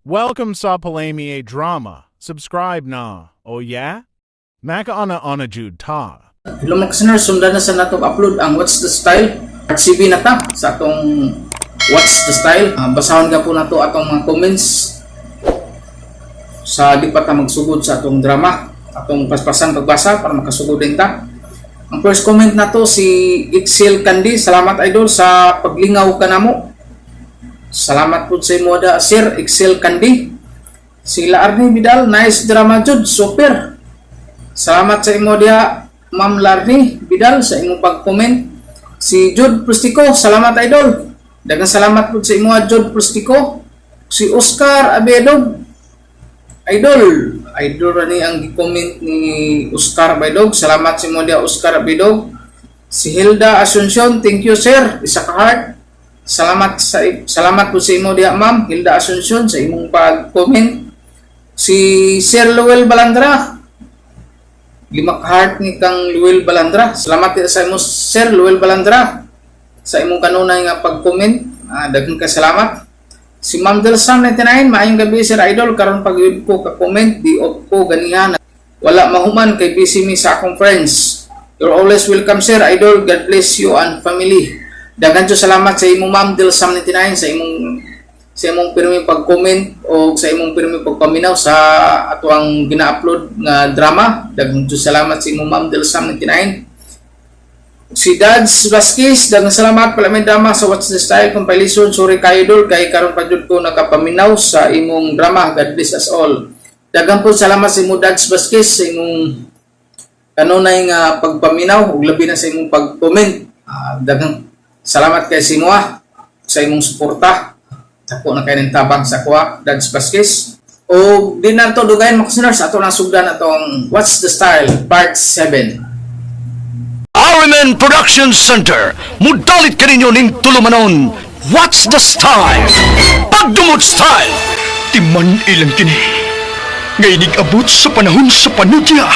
Welcome sa Palami Drama. Subscribe na. Oh yeah? Makaana ana jud ta. Hello mga listeners, sundan na sa natong upload ang What's the Style. Part CB na ta sa atong What's the Style. Basahon ka po na to atong mga comments sa di pa ta magsugod sa atong drama. Atong paspasan pagbasa para makasugod din ta. Ang first comment na to si Excel Candy. Salamat, idol, sa paglingaw ka namo. Salamat po sa imo da, Sir Excel Candy. Si Arnie Vidal, nice drama jud, super. Salamat sa imo diha, Ma'am Larny Vidal, sa imong pag-comment. Si Jude Prustico, salamat, idol. Daghang salamat po sa imo, Jude Prustico. Si Oscar Abedog, idol. Idol ra ni ang gi-comment ni Oscar Abedog. Salamat sa imo diha, Oscar Abedog. Si Hilda Asuncion, thank you, sir. Isa ka heart. Salamat po sa imo diha, Ma'am Hilda Asuncion, sa imong pag-comment. Si Sir Luel Balandra, lima ka heart ni kang Luel Balandra. Salamat din sa imo, Sir Luel Balandra, sa imong kanunay nga pag-comment. Daghang ka salamat. Si Ma'am Delsan 99, maayong gabi, sir idol, karon pag ko ka-comment, di off ko ganihan. Wala mahuman kay busy mi sa akong friends. You're always welcome, sir idol. God bless you and family. Daghan jud salamat sa imong, Ma'am Delsam 99, sa imong pirmi pag-comment o sa imong pirmi pagpaminaw sa ato ang gina-upload nga drama. Daghang jud salamat sa imong, Ma'am Delsam 99. Si Dads Vasquez, daghang salamat pala may drama sa What's the Style compilation. Sorry kayo, idol, kay karon pa jud ko nakapaminaw sa imong drama. God bless us all. Daghang po salamat sa imong, Dads Vasquez, sa imong kanunay nga pagpaminaw ug labi na sa imong pag-comment. Daghang salamat kay Simua sa imong suporta. Dako na kay ning tabang sa kuha, Dads Vasquez. O di na to dugayan, mga listeners, ato nang sugdan atong What's the Style Part 7. RMN Production Center, mudalit kaninyo ning tulumanon, What's the Style? Pagdumot Style! Timan ilang kini. Nga inig-abot sa panahon sa panudya,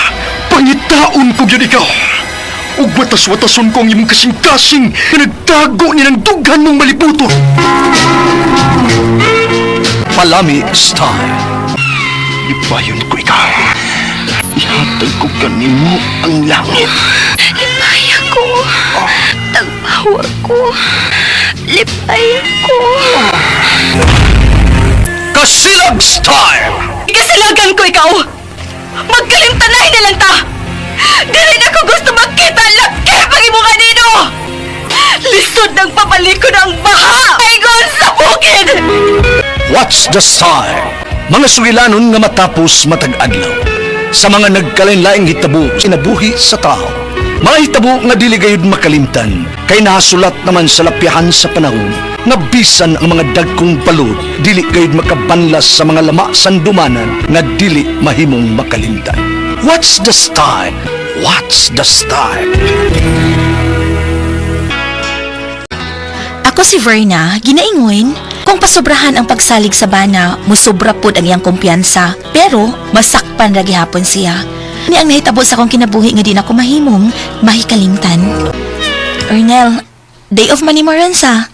pangitaon ko gyud ikaw. Ug watas-watason ko ang imong kasing-kasing nga nagtago ni ng dughan mong malibuton. Palami Style. Ibayon ko ikaw. Ihatag ko kanimo ang langit. Lipaya ko. Tagpawa ko. Lipaya ko. Kasilag Style! Kasilagan ko ikaw! Magkalimtanay na lang ta! Dili na ko gusto magkita laki pag imo kanino! Lisod ng papalikon ang baha! Aygon sa bukid! What's the Style? Mga sugilanon nga matapos matag adlaw. Sa mga nagkalain-laing hitabo kinabuhi sa tao. Mga hitabo nga dili gayud makalimtan kay nahasulat naman sa lapyahan sa panahon nga bisan ang mga dagkong balod dili gayud makabanlas sa mga lama sandumanan nga dili mahimong makalimtan. What's the style? What's the style? Ako si Verna, ginaingon, kung pasobrahan ang pagsalig sa bana, musobra pod ang iyang kumpiyansa. Pero, masakpan ra gihapon siya. Ni ang nahitabo sa akong kinabuhi nga di na ko mahimong mahikalimtan. Ernel, day off man ni Moransa.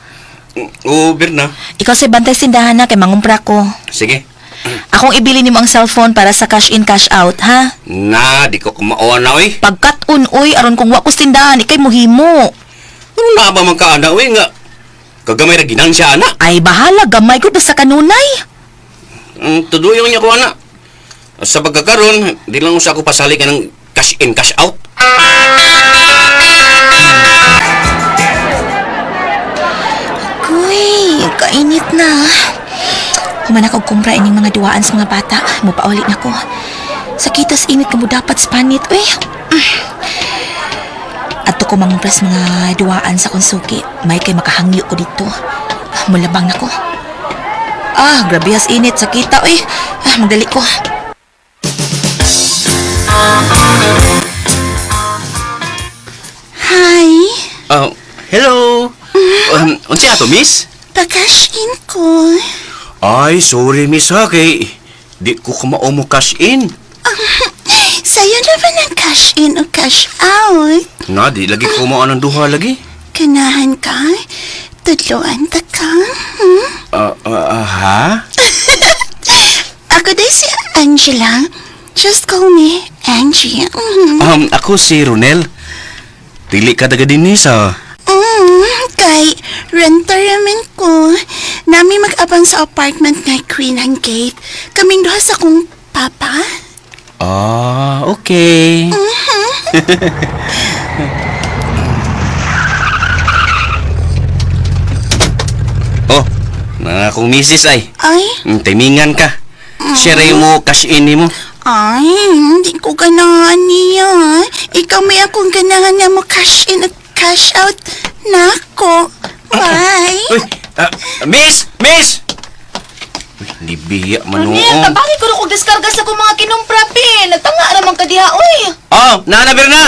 Oo, Birna. Ikaw sa bantay sindahan na kay mangumpra ko. Sige. Akong ibili nimo ang cellphone para sa cash in cash out, ha? Na, di ko kumauan na, oy. Pagkat-un oy, aron kung wa ko tindahan, ikay muhimo. Ano na ba man ka, ana, oy, nga? Kagamay ra ginansya, ana. Ay bahala, gamay ko basta kanunay. Ang tuduyon niya ko, ana. Sa pagkakaroon, di lang usa ako pasali ka ng cash in, cash out. Kuy, kainit na. Human ako kumpra ining mga duwaan sa mga bata. Mupauli na ko. Sakitas init ka mo dapat sa panit. Uy. Ato ko mangumpras mga duwaan sa konsuki. May kay makahangyo ko dito. Mulabang na ko. Ah, grabe has init. Sakita, uy. Ah, magdali ko. Hi, Oh, hello. Unsa ato, miss? pa-cash in ko. Ay, sorry, miss, ha, kay di ko kumao mo cash in. Sa'yo na ba ng cash in o cash out? Na, di lagi ko mao ng duha lagi. Kanahan ka? Tudloan ta ka? Hmm? Ah, ah, ha? Angela. Just call me Angie. Ako si Ronel. Dili ka taga dinhi sa. Kay renter ramen ko. Nami mag-abang sa apartment nga Queen ang gate. Kaming duha sa kong papa. Ah, okay. Oh, na akong misis ay. Ay, Timingan ka. Share mo cash in mo. ay, hindi ko ganahan niya. Ikaw may akong ganahan nga mo cash in at cash out. Nako. Bye. Uy, miss! Miss! Uy, libiya man Ronel, noon. tabangin ko rin kong diskarga sa kong mga kinumpra, pe. Nagtanga raman ka diha, oy. Oh, nana Berna!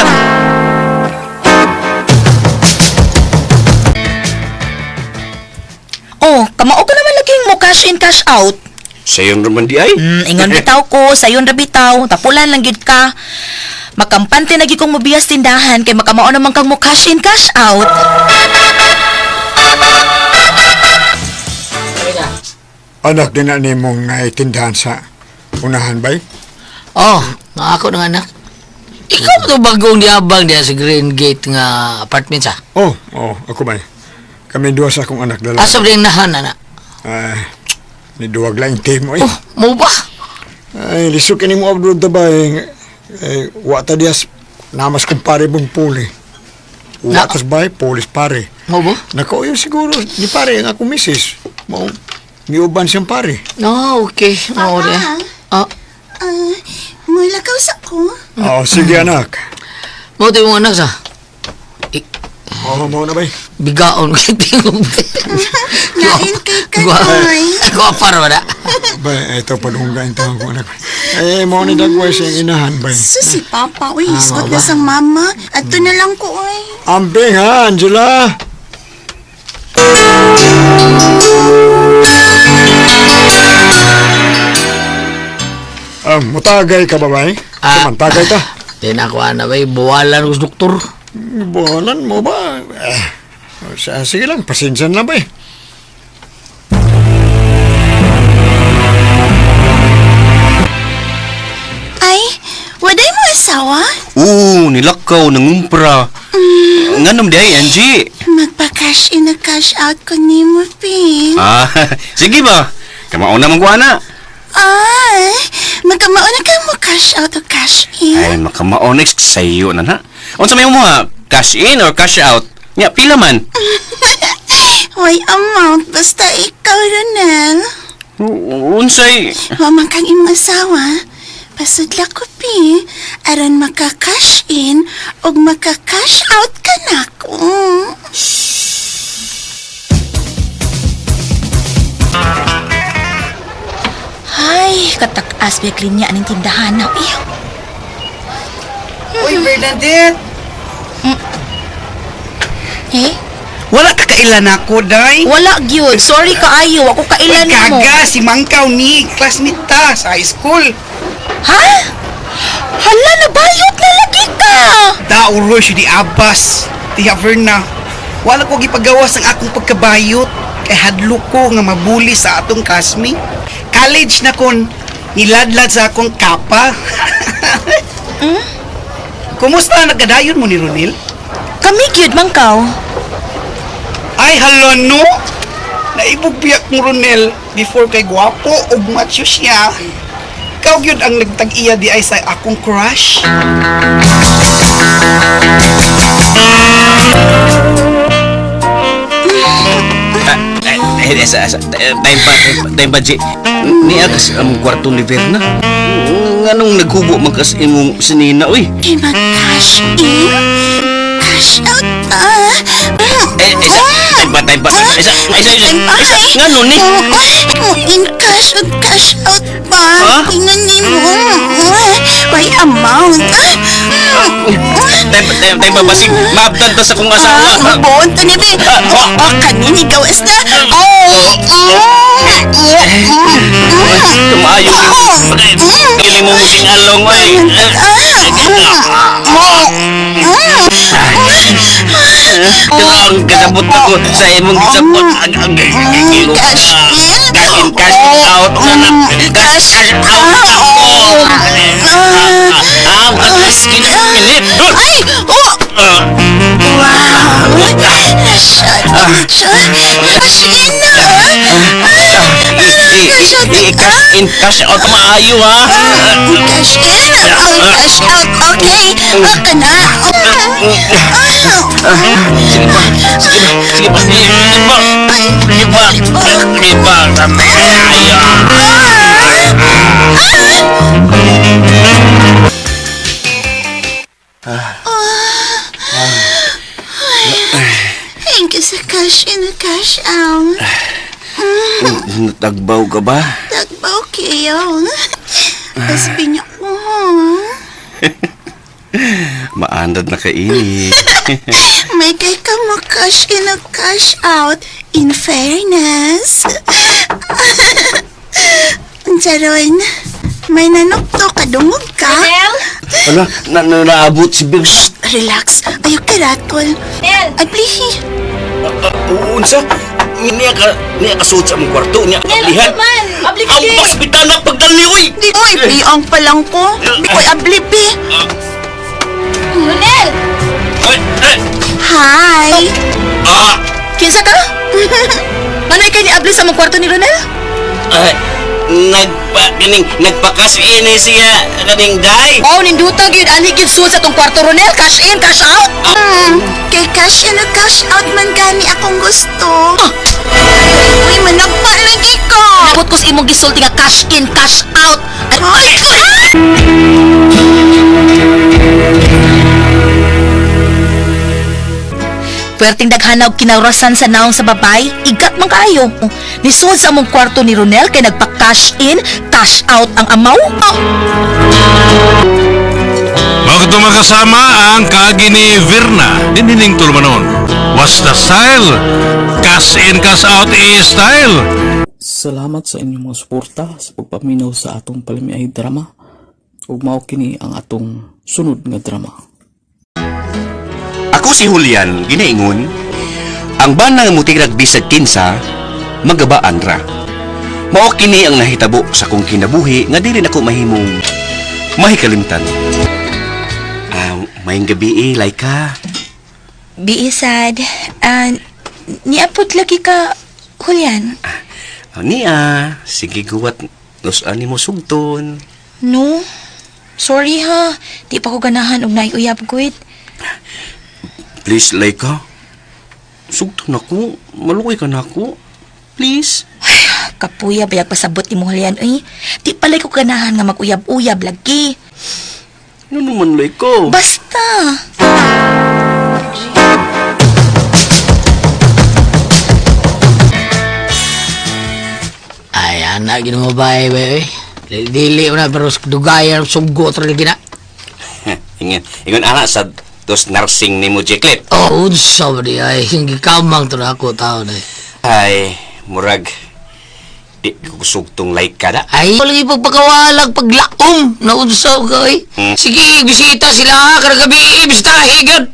Oh, kamao ka naman laging mo cash in, cash out. Sayon raman di ay. Ingon bitaw ko, sayon ra bitaw, tapulan lang gid ka. Makampante na gyud kong mobiyas tindahan kay makamao naman kang mo cash in, cash out. Anak din na nimong naitindahan sa unahan bay? Oh, nga ako ng anak. Ikaw ba itong bagong diabang diya sa Green Gate nga apartment sa? Oh, oh, ako bay. Kami duha sa akong anak dalawa. Asa ba yung nahan, anak? Ay, ni duwag lang yung team, oy. Oh, mo ba? Ay, lisok ini mo abroad da bay. Eh, wa ta dias namas kumpare mong puli. Wa Na- tas bay, pulis pare. Mo ba? Nako, yun siguro ni pare ang akong misis. Mao, miuban siyang pare. No, okay. Mo rin. Ah, Ah, mulakaw sa ko. Oh, sige anak. mo ito yung anak sa? Oh, mao na bay. Bigaon ko tingog. Lain kay kanoy. Guwapa ra ba na? Bay, ito padungga ito akong anak. Eh, mao ni dagway siyang inahan bay. So si Papa, uy, Ah, isgot mao na ba? sang mama. Ato na lang ko, uy. Ambing ha, Angela. Mutagay ka ba, bay? Ah. Sumantagay ta. Di na ako ana bay, buwalan ko sa doktor. Buwalan mo ba? Eh, sige lang, pasensya na bay. Ay, waday mo asawa? Oo, nilakaw, nangumpra. Nganom di ay, Angie. Magpa-cash in na cash out ko ni mo, Ping. Ah, sige ba? Kamao na mong kuana. Ay, magkamao na ka mo cash out o cash in. Ay, makamao next sayo na na. Unsa may mo ha? Cash in or cash out? Nya, pila man? Way amount, basta ikaw, Ronel. Unsay? Wa man kang imong asawa. Pasudla ko, Ping. Aron maka-cash in o maka-cash out ka na ko. Ay, katak-as ba linya aning tindahan na. Iyo. Uy, Bernadette! Eh? Wala ka kailan ako, day. Wala gyud. Sorry kaayo, ako Uy, kailan mo. kaga, si Mangkaw ni, classmate ta sa high school. Ha? Hala, nabayot na lagi ka. Dauroy siya di Abbas, Tiya Verna. Wala ko gipagawas ang akong pagkabayot. Kay hadlo ko nga mabuli sa atong classmate. College na kon, niladlad sa akong kapa. Kumusta nagkadayon mo ni Ronil? Kami gyud mangkaw. Ay, hala no! Naibog biyak mo, Ronel, before kay gwapo ug macho siya. Ikaw gyud ang nagtag-iya di ay sa akong crush. Eh, time pa, time pa, G. Niya kas ang kwarto ni Verna. Nganong naghubo man kas imong sinina, uy. Kay mag-cash in, cash out ta. Eh, isa, time pa, time pa. Isa, isa, isa, isa, ngano ni? Mo in cash out, cash out ba? Ha? Tingnan ni mo. May amount. Time pa, time, time pa, basig. Maabdan ta sa kong asawa. Ah, mabuon to ni Bi. Oh, oh, kanin ikaw is na. Oh, Tumayo ni. Kili mo musing along, uy. Ang kasabot ako sa imong gisabot. Cash in. Cash in, cash out. Cash, cash out ako. Ah, kinit. Ay! Oh! Wow! Shot, shot. Cash in na! Cash out. Cash in, cash out. Maayo ha. Cash in, oh, cash out. Okay. Okay na. Sige pa, sige pa, sige pa, sige pa, sige pa, sige pa, ayo. Thank you sa cash in at cash out. Natagbaw ka ba? Tagbaw kayo. Tapos pinya ko, ha? Maandad na kaini. May kay ka mo cash in at cash out. In fairness. Charon, may nanukto kadungog ka. Nel? Ano? Na, na, naabot si Birs. Relax. Ayaw ka, Ratol. Nel! Ay, please. Unsa? Niya ka, niya ka suot sa among kwarto, niya Nel, kablihan. unsa man? Abli Ang ka hospital na pagdali, uy! Di, oy, piang pa lang ko. Di ko'y abli, pi. Ronel! Ay, ay, Hi. ah, Kinsa ka? Manay kay ni abli sa mong kwarto ni Ronel? ay, nagpa, kaning, nagpakas ini siya, kaning day. Oh, ninduta gyud anhi gyud suod sa tong kwarto Ronel, cash in, cash out. Kay cash in at cash out man gani akong gusto. Uy, managpa lagi ko. Nabot ko sa imong gisulti nga cash in, cash out. Ay, ay, Puwerteng daghanaw kinawrasan sa naong sa babay, igat man kaayo. Nisuod sa among kwarto ni Ronel kay nagpa-cash in, cash out ang amaw. Mga makasama ang kaagi ni Virna, dinining tulmanon. What's the style? Cash in, cash out is style. Salamat sa inyong mga suporta sa pagpaminaw sa atong palamiay drama. Ug mao kini ang atong sunod nga drama. Ako si Julian, ginaingon. Ang bana nga mutigrag bisag kinsa, magabaan ra. Mao kini ang nahitabo sa kong kinabuhi nga dili nako mahimong mahikalimtan. Ah, mayong gabi eh, Laika. Biisad, niapot lagi ka, Julian. Oh, niya, sige guwat, nos animo sugton. No, sorry ha. Di pa ko ganahan og naiuyab gud. Please, Laika. Sugton ako, maluoy ka na ako. Please. Kapuya bayag pasabot ni mo Julian uy. Di palay ko ganahan nga mag-uyab-uyab lagi. Ano naman, Laika? Basta. Ay, anak, ginawa ba eh, bay, eh. Dili mo na, pero dugayan, suggot rin gina. Ingon, ingon ana sa dos nursing ni mo, Jeklet. Oh, unsa ba di ay, gikamang to na ako tao na eh. Ay, murag, di ko sugtong Laika da. Ay, walang ipagpakawalag, paglaom, na unsa ka eh. Sige, bisita sila ha, karang gabi, bisita, higad.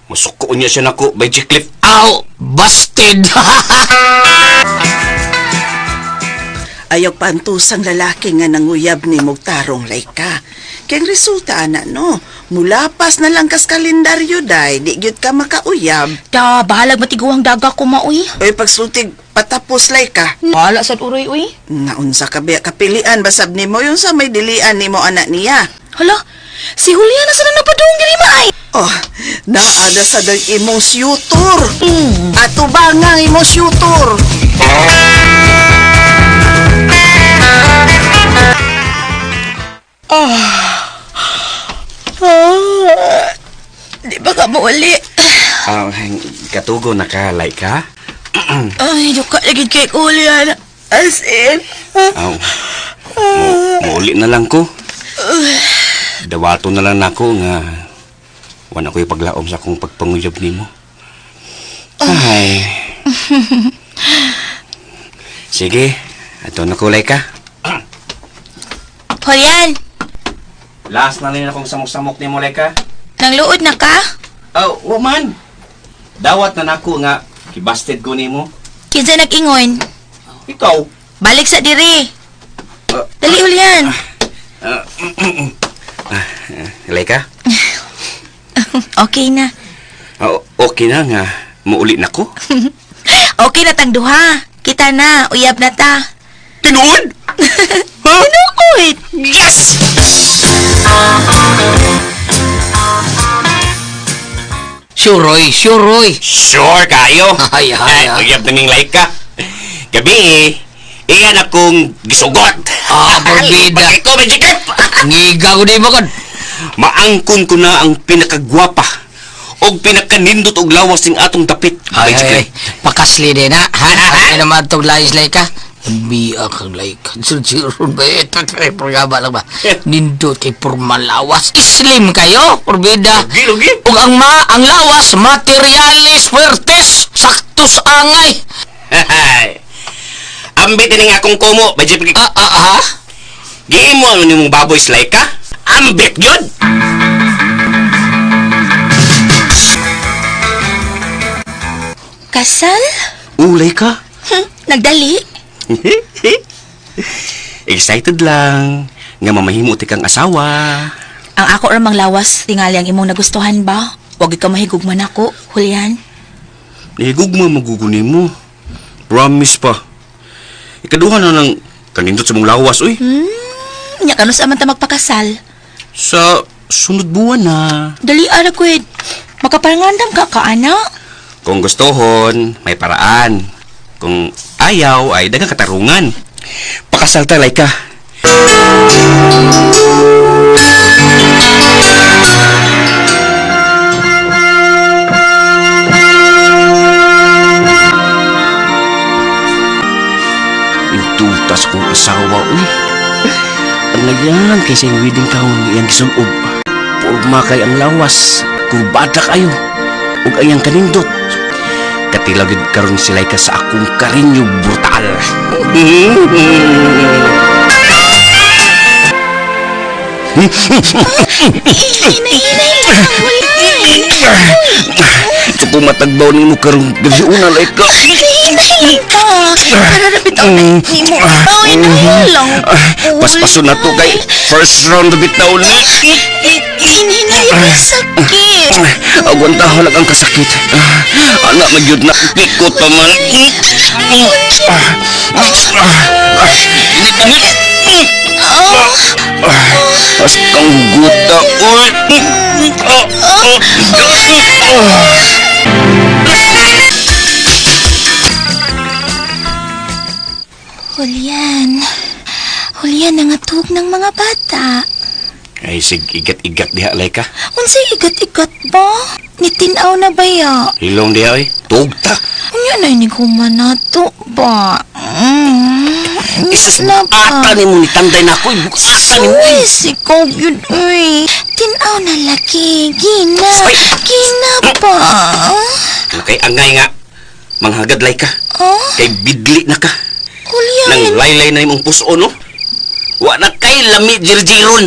Masuko niya siya nako by Jeklet. Aw, busted. Ayaw pantusang lalaki nga nanguyab ni Mugtarong Laika. Kaya ang resulta, ana, no? Mulapas na lang kas kalendaryo, day. Di gyud ka makauyab. Da, bahalag matiguang daga ko maoy. Oy, pagsultig, patapos, Laika. Bahala sad uroy uy. Naunsa ka biya kapilian, basab nimo yun sa may dilian nimo anak niya. Hala, si Julian na sana napadung diri maay. Oh, naada sa day imong syutor. Ato ba nga ang imong syutor? Di ba ka mauli? Ah, katugo na ka, Laika. Ay, duka lagi kay Julian. As in. Aw, muuli na lang ko. Dawato na lang nako nga wala ko'y paglaom sa akong pagpanguyab nimo. Ay. Sige, ato na ko, Laika. Julian, Last na rin akong samok-samok nimo, Laika. nangluod na ka? Oh, wa man. Dawat na nako nga gibasted ko nimo. Kinsa nag-ingon? Ikaw. Balik sa diri. Dali, Julian. Laika? Okay na. Oh, okay na nga. Muuli na ko. Okay na tang duha. Kita na, uyab na ta. Tinuod? Tinuod! Yes! Sure, Roy. Sure, Roy. Sure kayo. Ay, ay, ay. Uyab na ning Laika. Gabi eh. Iyan akong gisugot. Ah, porbida. Bakit ko, medyo Ngiga ko di mo kon. Maangkon ko na ang pinakagwapa og pinakanindot og lawas ning atong dapit. Ay, ay, ay. Pakasli din ha. Ha? Ay, naman itong layas ka. Biya kang like. Sulsiron ba? Ito, tre, programa lang ba? Nindot kay purmalawas. Slim kayo, porbida. Lugi, lugi. Ug ang ang lawas, materialis fuertes, saktos angay. Ambit ini nga akong kumo, medyo Ah, ah, ah. Giimo ang nimong baboy Laika. Ambit gyud. Kasal? Ulay ka. Nagdali? Excited lang nga mamahimo ti kang asawa. Ang ako ramang lawas, tingali ang imong nagustuhan ba? Wag ka mahigugman ako, Julian. Nahigugma maguguni mo. Promise pa. Ikaduha na ng kanindot sa mong lawas, uy. Nya kanus aman ta magpakasal. Sa sunod buwan na. Dali ara kwed. Makapangandam ka ka ana. Kung gustohon, may paraan. Kung ayaw, ay daghang katarungan. Pakasal ta, Laika. Intutas kong asawa, uy. Ang nagyan kay sa wedding gown iyang gisulob. Porma kay ang lawas, kurbada kayo. Ug ayang kanindot. Katilagid karon si Laika sa akong karinyo brutal. Hinay-hinay lang, Julian. Ito po matagbaw nimo karong gabi una, Laika. Hinay-hinay lang ka. Para rapit ang nimo. Ay, hinay lang. Paspaso na to kay first round bitaw na. Hinay ka sakit. Agwanta lang ang kasakit. Anak magyud na pikot pa man. Init init. As kang guta. Uy. Julian. Julian, nangatug ng mga bata. Ay sig igat-igat diha Laika. Unsay igat-igat ba? Nitinaw na ba ya? Hilong diha oy. Tugta. Unya na inighuman na to ba? Isus na ba? ata nimo ni tanday na ako. Ata nimo. oy. Sus, ikaw yun, uy. Tinaw na laki. Gina. Ay! Gina ba? Kay angay nga. Manghagad Laika. Oh, Kay bidli na ka. Julian. Nang laylay na imong puso no. Wa na kay lami jirjiron.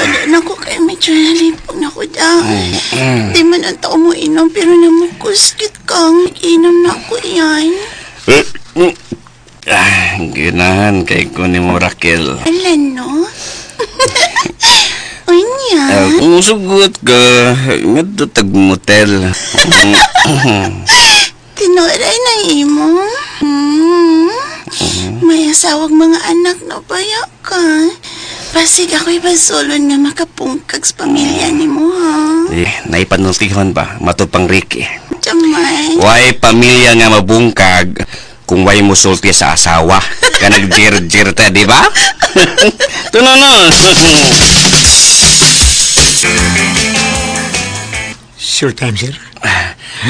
Wala na ko kay medyo nalipong na ko da. Di man ang tao mo inom pero namukuskit kang inom na ko yan. Ah, ganahan kay ko ni mo Raquel. Ala no? Unya. Kung sugot ka, ngadto tag motel. Tinuray na imo. May asawag mga anak na baya ka. Pasig ako'y basolon nga makapungkag sa pamilya ni mo, ha? Eh, naipanultihon ba? Matod pang Ricky. Jamay. Way pamilya nga mabungkag kung way musulti sa asawa. Ka nagjir-jir ta, di ba? Tuno no. Sure time, sir.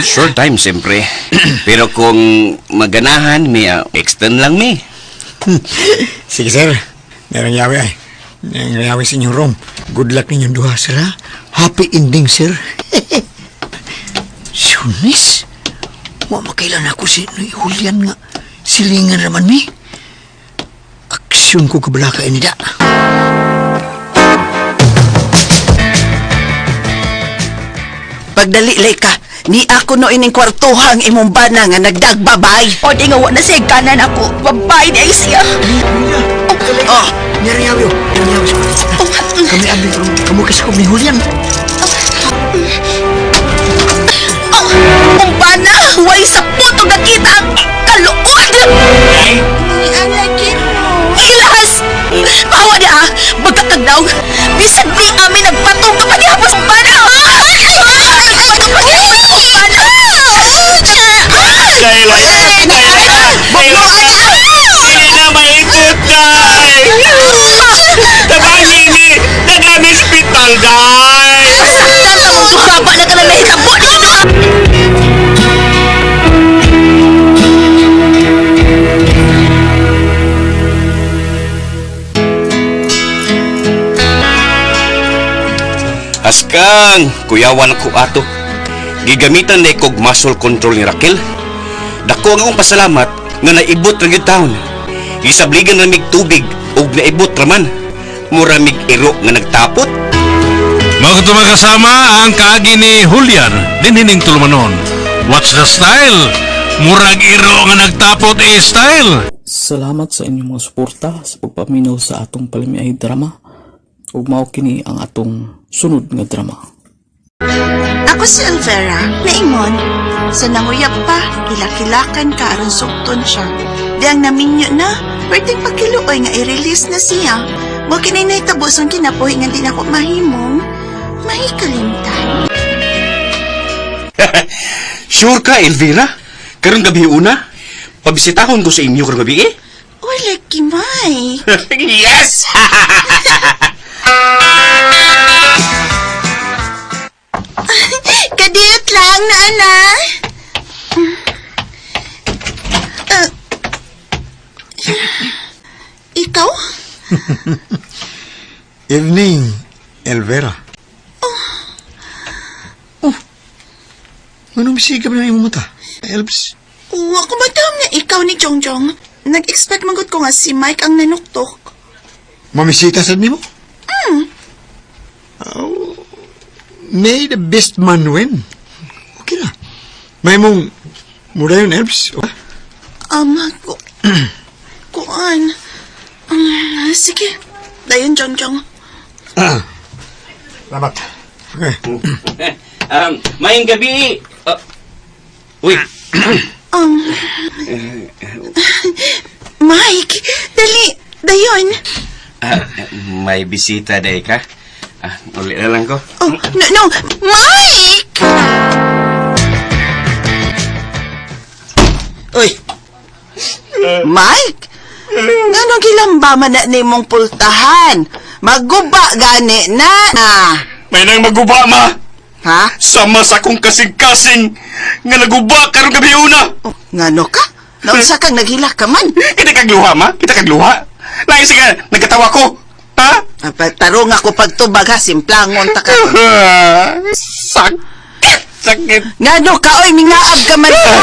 Short time, siyempre. Pero kung maganahan, may extend lang mi. Sige, sir. Merong yawi ay. Merong yawi sa inyong room. Good luck ninyong duha, sir, ha? Happy ending, sir. Sunis? Wa makailan ako si Julian nga. Silingan raman mi. Aksyon ko kabalaka ini da. Pagdali lay ka, ni ako no ining kwartuhang imong bana nga nagdagbabay. O di nga wa na siya kanan ako. Babae di ay siya. Oh, Nyari yaw, nyari yaw. Kami abi, kamu kasi ko ni Julian. Oh, ang bana, way sa puto nakita ang kaluod. Ilas! Pawa niya ah! Magkakagnaw! Bisan di amin nagpatong ka pa niya sa bana! Nagpatong pa niya sa bana! Dahil Dili na maikot, day! Tabangi ni! Dagami ospital, day! Saktan sa mong duha ba na ka na nahitabo ninyo? Askang, kuyawan ko ato. Gigamitan na ikog muscle control ni Raquel. Dako ang akong pasalamat nga naibot ra gyud taon. Gisabligan ra mig tubig ug naibot ra man. Mura mig iro nga nagtapot. Mga kasama ang kaagi ni Julian dinhining tulumanon. What's the style? Murag iro nga nagtapot e style. Salamat sa inyong mga suporta sa pagpaminaw sa atong palamiay drama. Ug mao kini ang atong sunod nga drama. Ako si Elvera, naingon. Sa nanguyab pa, kilakilakan ka aron sugton siya. Di ang naminyo na, pwedeng pagkiluoy nga i-release na siya. Mo kinay nahitabo sa kinabuhi nga di na ko mahimong, mahikalimtan. Sure ka, Elvira? Karong gabi una? Pabisitahon ko sa inyo karong gabi eh. Uy, lucky Mike. Yes! Kadiyot lang, naana. Uh, ikaw? Evening, Elvera. Oh. Anong bisigab na imong mata? Elps, Wa ko matahom nga ikaw ni Jongjong. Nag-expect manggod ko nga si Mike ang nanuktok. mamisita sad nimo? Oh, may the best man win. Okay na. May mong mura yun, Elps. Ku kuan. Sige. Dayon, Jongjong. Ah. Salamat. Okay. Maayong gabi. Uy, Mike, dali. Dayon. Ah, may bisita day ka. Ah, uli na lang ko. Oh, no, no. Mike! Uy. Mike? Nganong gilamba man na nimong pultahan? Maguba gani na. Ah. May nang maguba, ma! Ha? Sama sa akong kasing-kasing nga naguba karong gabi una! Oh, ngano ka? Naunsa kang naghilak ka man? Kita kagluha, ma? Kita kagluha? Lain ka, nagkatawa ko! Ha? Ah, Tarong ako pagtubag ha, simplangon ta ka. Sakit! Sakit! Ngano ka, oy, mingaab ka man ka.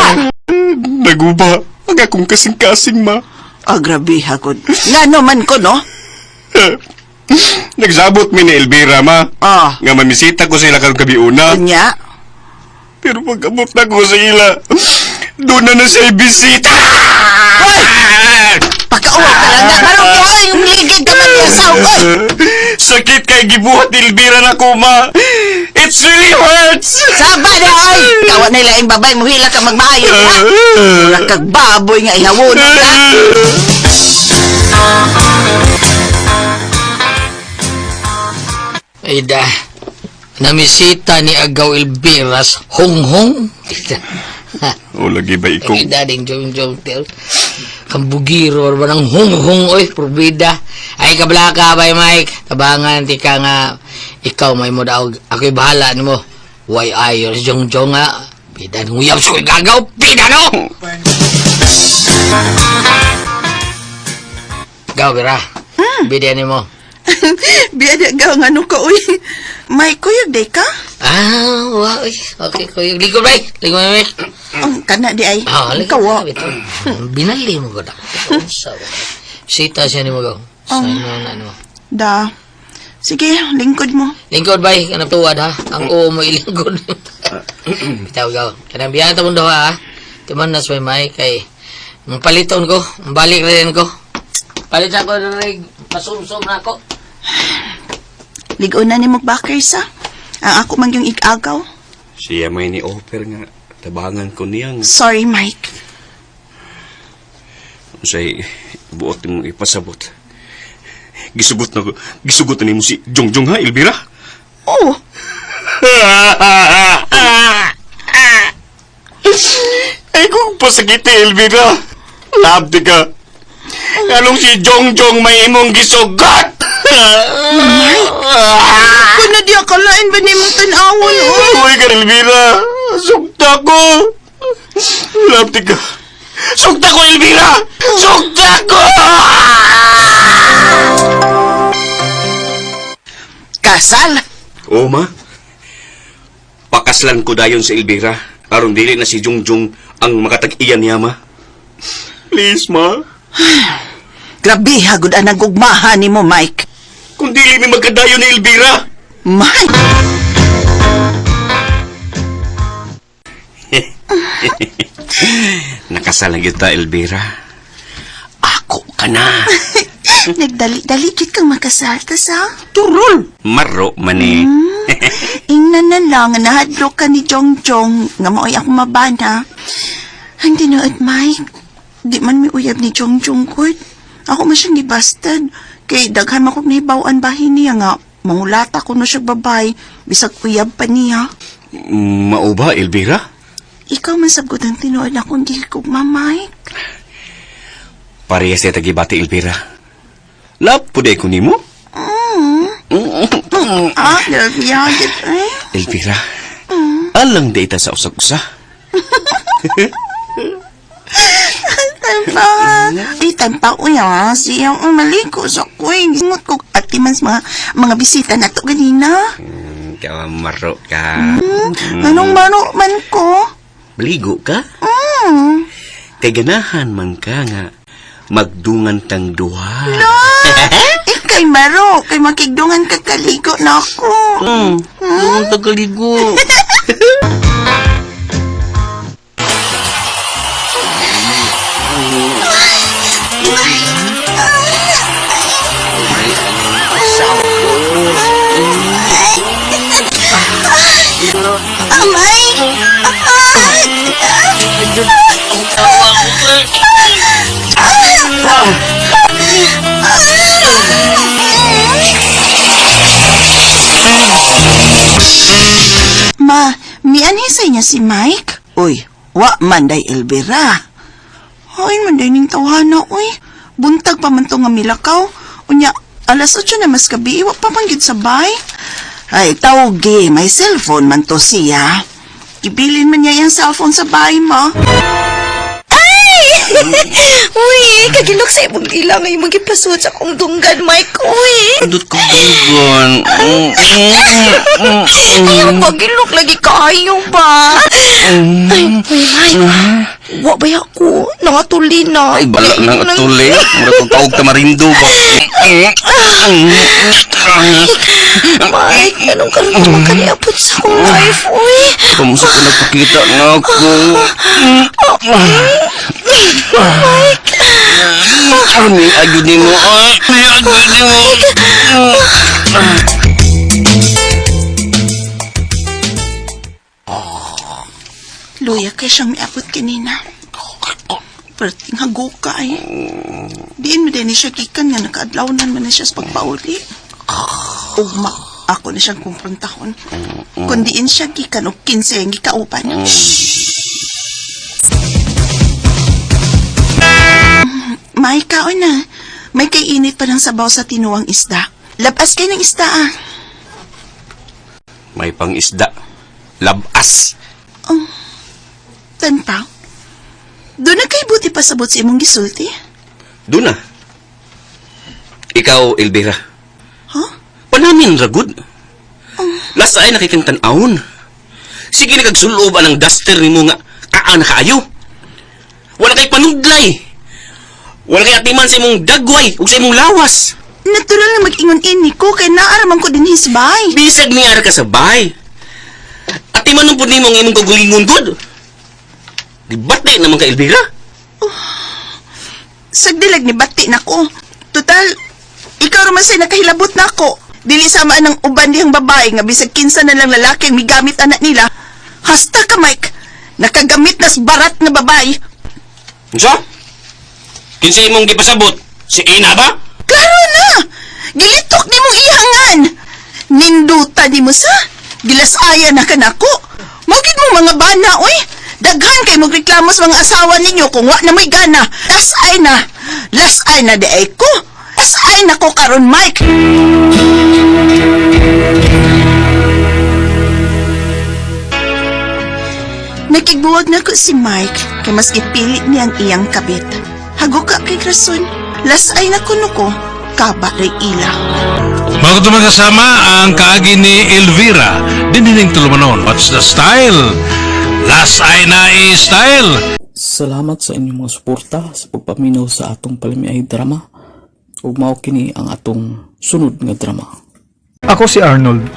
Naguba ang akong kasing-kasing, ma. Ah, grabe hagod. Ngano man ko, no? Nagsabot mi ni Elvira, ma. Ah. Nga mamisita ko sila karong gabi una. Unya? Pero pag-abot na ko sa ila, doon na na siya ibisita! Hoy! Pakauwa ka lang na. Karong ka, oy, ligid ka man niya sa oy. Sakit kay gibuhat ni Elvira na ko, ma. It really hurts! Saba na, oy! Kawa na ilaing babay, muhila ka magmaayo, ha? Mura kag baboy nga ihawon, ha? Ida, namisita ni Agaw Elviras, honghong. Ida, O, lagi ba ikaw? Ida ding jong jong tel. Kambugiro ba ng honghong oy, probida. Ay kablaka bay Mike, tabangan ti ka nga ikaw may mo daw ako'y bahala nimo. Why ayo jong jong nga. Bida nguyab sa ko'y gagaw, bida no. Gaw bira. Bida nimo. Biyada ka, ngano ka, oy. May kuyog day ka? Ah, wa, oy. Okay, kuyog. Likod bay. Likod bay. Ang kana di ay. Ah, lagi. Ikaw, ah. Ito. Binali mo ko daw. Sa Sita siya ni mo gaw. Sa ino na ano. Da. Sige, lingkod mo. Lingkod bay, kanang tuwad ha. Ang oo mo ilingkod. Bitaw gaw. Kanang biyan ta mong duha ha. Timan na sa may kay paliton ko, balik rin ko. Palit ako rin, pasumsum na ako. Ligon na ni mo bakers ha. Ang ako man yung igagaw. Siya may ni-offer nga. Tabangan ko niyang. Sorry, Mike. Unsay buot mong ipasabot. Gisugot na gisugot na nimo si Jongjong ha, Elvira? Oh, Ay kung pasakiti, Elvira. Labdi ka. Anong si Jongjong may imong gisugot? Mike! Kung na di akalain ba ni mong tanawon, oh? Uy, ka, Elvira. Sugta ko. Labdi ka. Sugta ko, Elvira! Sugta ko! Kasal! Oo, ma. Pakaslan ko dayon sa Elvira. Aron dili na si Jungjung ang makatag-iyan niya, ma. Please, ma. Grabe, hagod ang nagugmahan ni mo, Mike. Kung dili mi magkadayon ni Elvira. Mike! Nakasal na kita, Elvira. Ako ka na. Nagdali-dali gid kang makasal ta sa turol. Maro man eh. Ingnan na lang nga nahadlok ka ni Jongjong nga maoy ako mabana. Ang tinuod, Mike. Di man mi uyab ni Jongjong gud. Ako man siyang gibasted. Kay daghan man kog nahibaw-an bahin niya nga mangulata ko na siya babay bisag uyab pa niya. Mao ba, Elvira? Ikaw man sabgot ang tinuod akong gihigugma, Mike. Parehas tayo tagibati, Elvira. Love po ko nimo. Ah, grabe yagit eh. Elvira, alang di ita sa usag-usa. Tampa. Di tampa uya. Siya ang maliko sa kuy. Ingot ko ati man sa mga bisita na to ganina. Ikaw maro ka. Anong mano man ko? Baligo ka? Kay ganahan man ka nga magdungan tang duha. No! Ikay maro, kay makigdungan ka kaligo na ako. Dungan tang kaligo. Amay! Ma, mianhisay niya si Mike? Uy, wa man day Elvira. Ay, man day ning tawhana, uy. Buntag pa man to nga milakaw. Unya, alas 8 na mas gabi, wa pa man gyud sa bay. Ay, tawgi, may cellphone man to siya. Ibilin man niya yung cellphone sa bahay mo. Ay! Uy, kagilok sa imong dila nga imong gipasuot sa akong dunggan, Mike. Uy! Andot ko dunggan. Ay, ang pagilok lagi kaayo ba? Ay, uy, Mike. Wa ba ako? Nangatuli na. Ay, bala nang atuli. Mura kong tawag tamarindo ba? Mike, anong karon naman kaniapot sa akong life, uy? Kamusta ko nagpakita nga ako? Mike! Ano yung agad ni mo? Ay, agad ni mo. Luya kay siyang miabot kanina. Perting haguka ay. Diin mo din siya gikan nga nakaadlawnan man na siya sa pagpauli. Ugma, ako na siyang kumprontahon. Kung diin siya gikan og 15 ang gikauban. May kaon na. May kay init pa ng sabaw sa tinuwang isda. Labas kay ng isda ah. May pangisda. Labas. Tanpa. Doon na kay buti pa sabot sa imong gisulti. Doon na. Ikaw, Elvira. Huh? Panamin, ragud. Last ay nakikang tan-awon. Sige na kagsulob ang duster nimo nga kaan na kaayo. Wala kay panudlay. Wala kay atiman sa imong dagway ug sa imong lawas. Natural na mag-ingon ini ko kay naaraman ko din hisbay. Bisag ni ara ka sa bahay. Ati man pud nimo ang imong kagulingon gud. Gibati naman ka Elvira. Sagdilag ni bati nako. Total, ikaw raman say nakahilabot nako. Dili sama ang uban dihang babae nga bisag kinsa na lang lalaki ang migamit anak nila. Hasta ka, Mike. Nakagamit nas barat nga babae. Unsa? Kinsa imong gipasabot? Si Ina ba? Klaro na! Gilitok ni mong ihangan! Ninduta ni mo sa! Gilasaya na ka nako! Mugid mo mga bana, oy! Daghan kay mong reklamo sa mga asawa ninyo kung wa na mo'y gana. Las ay na! Las ay na di ay ko! Las ay na ko karon, Mike! Nakigbuwag na ko si Mike kay mas gipili niya ang iyang kabit. Hago ka kay rason. Las ay na kuno ko, kaba ray ila. Mga itong magkasama ang kaagi ni Elvira. Dinining tulumanon. What's the style? Last ay na style. Salamat sa inyong mga suporta sa pagpaminaw sa atong palamiay drama. Ug mao kini ang atong sunod nga drama. Ako si Arnold.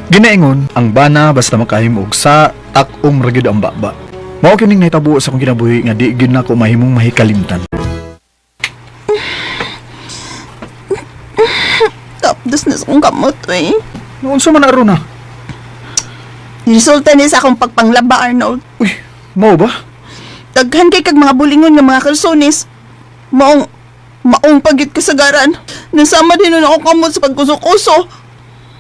Ginaingon, ang bana basta makahimo og sa tak-om ra gyud ang baba. Mao kining nahitabo sa akong kinabuhi nga di gyud nako mahimong mahikalimtan. Tapos na sa akong kamot, eh. Unsa man aron na? Resulta ni sa akong pagpanglaba, Arnold. Uy, mao ba? Daghan kay kag mga bulingon nga mga kalsones. Maong, maong pagit kasagaran. Nasama din nun ako kamot sa pagkuso-kuso.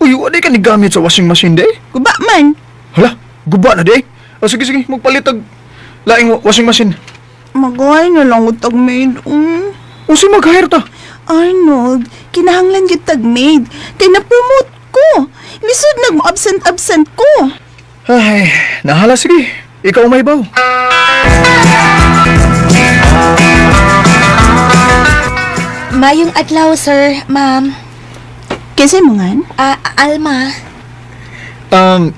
Uy, wa di ka nigamit sa washing machine day? Guba man. Hala, guba na day. O sige sige, magpalit og laing washing machine. Magay na lang utag maid. Unsa mag-hire ta? Arnold, kinahanglan gyud tag maid. Kay na-promote ko. Lisod nag absent-absent ko. Ay, nahala sige. Ikaw may baw. Mayong adlaw, sir, ma'am. Kinsay mo ngan? Ah, Alma.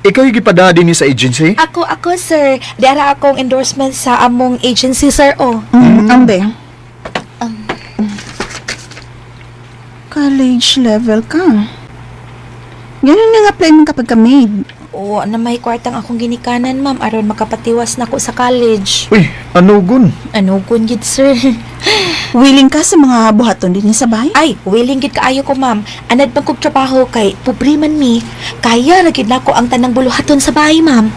Ikaw yung gipada din ni sa agency? Ako, sir. Dara akong endorsement sa among agency, sir, oh. Ambe. College level ka. Ganun nga apply mo kapag ka maid. Oo, na may kwartang akong ginikanan, ma'am, aron makapatiwas na ko sa college. Uy, ano gun? Ano gun gid, sir? Willing ka sa mga buhaton din sa bahay? Ay, willing gid kaayo ko, ma'am. Anad pang kog trabaho kay pobre man mi. Kaya ra gid nako ang tanang buluhaton sa bahay, ma'am.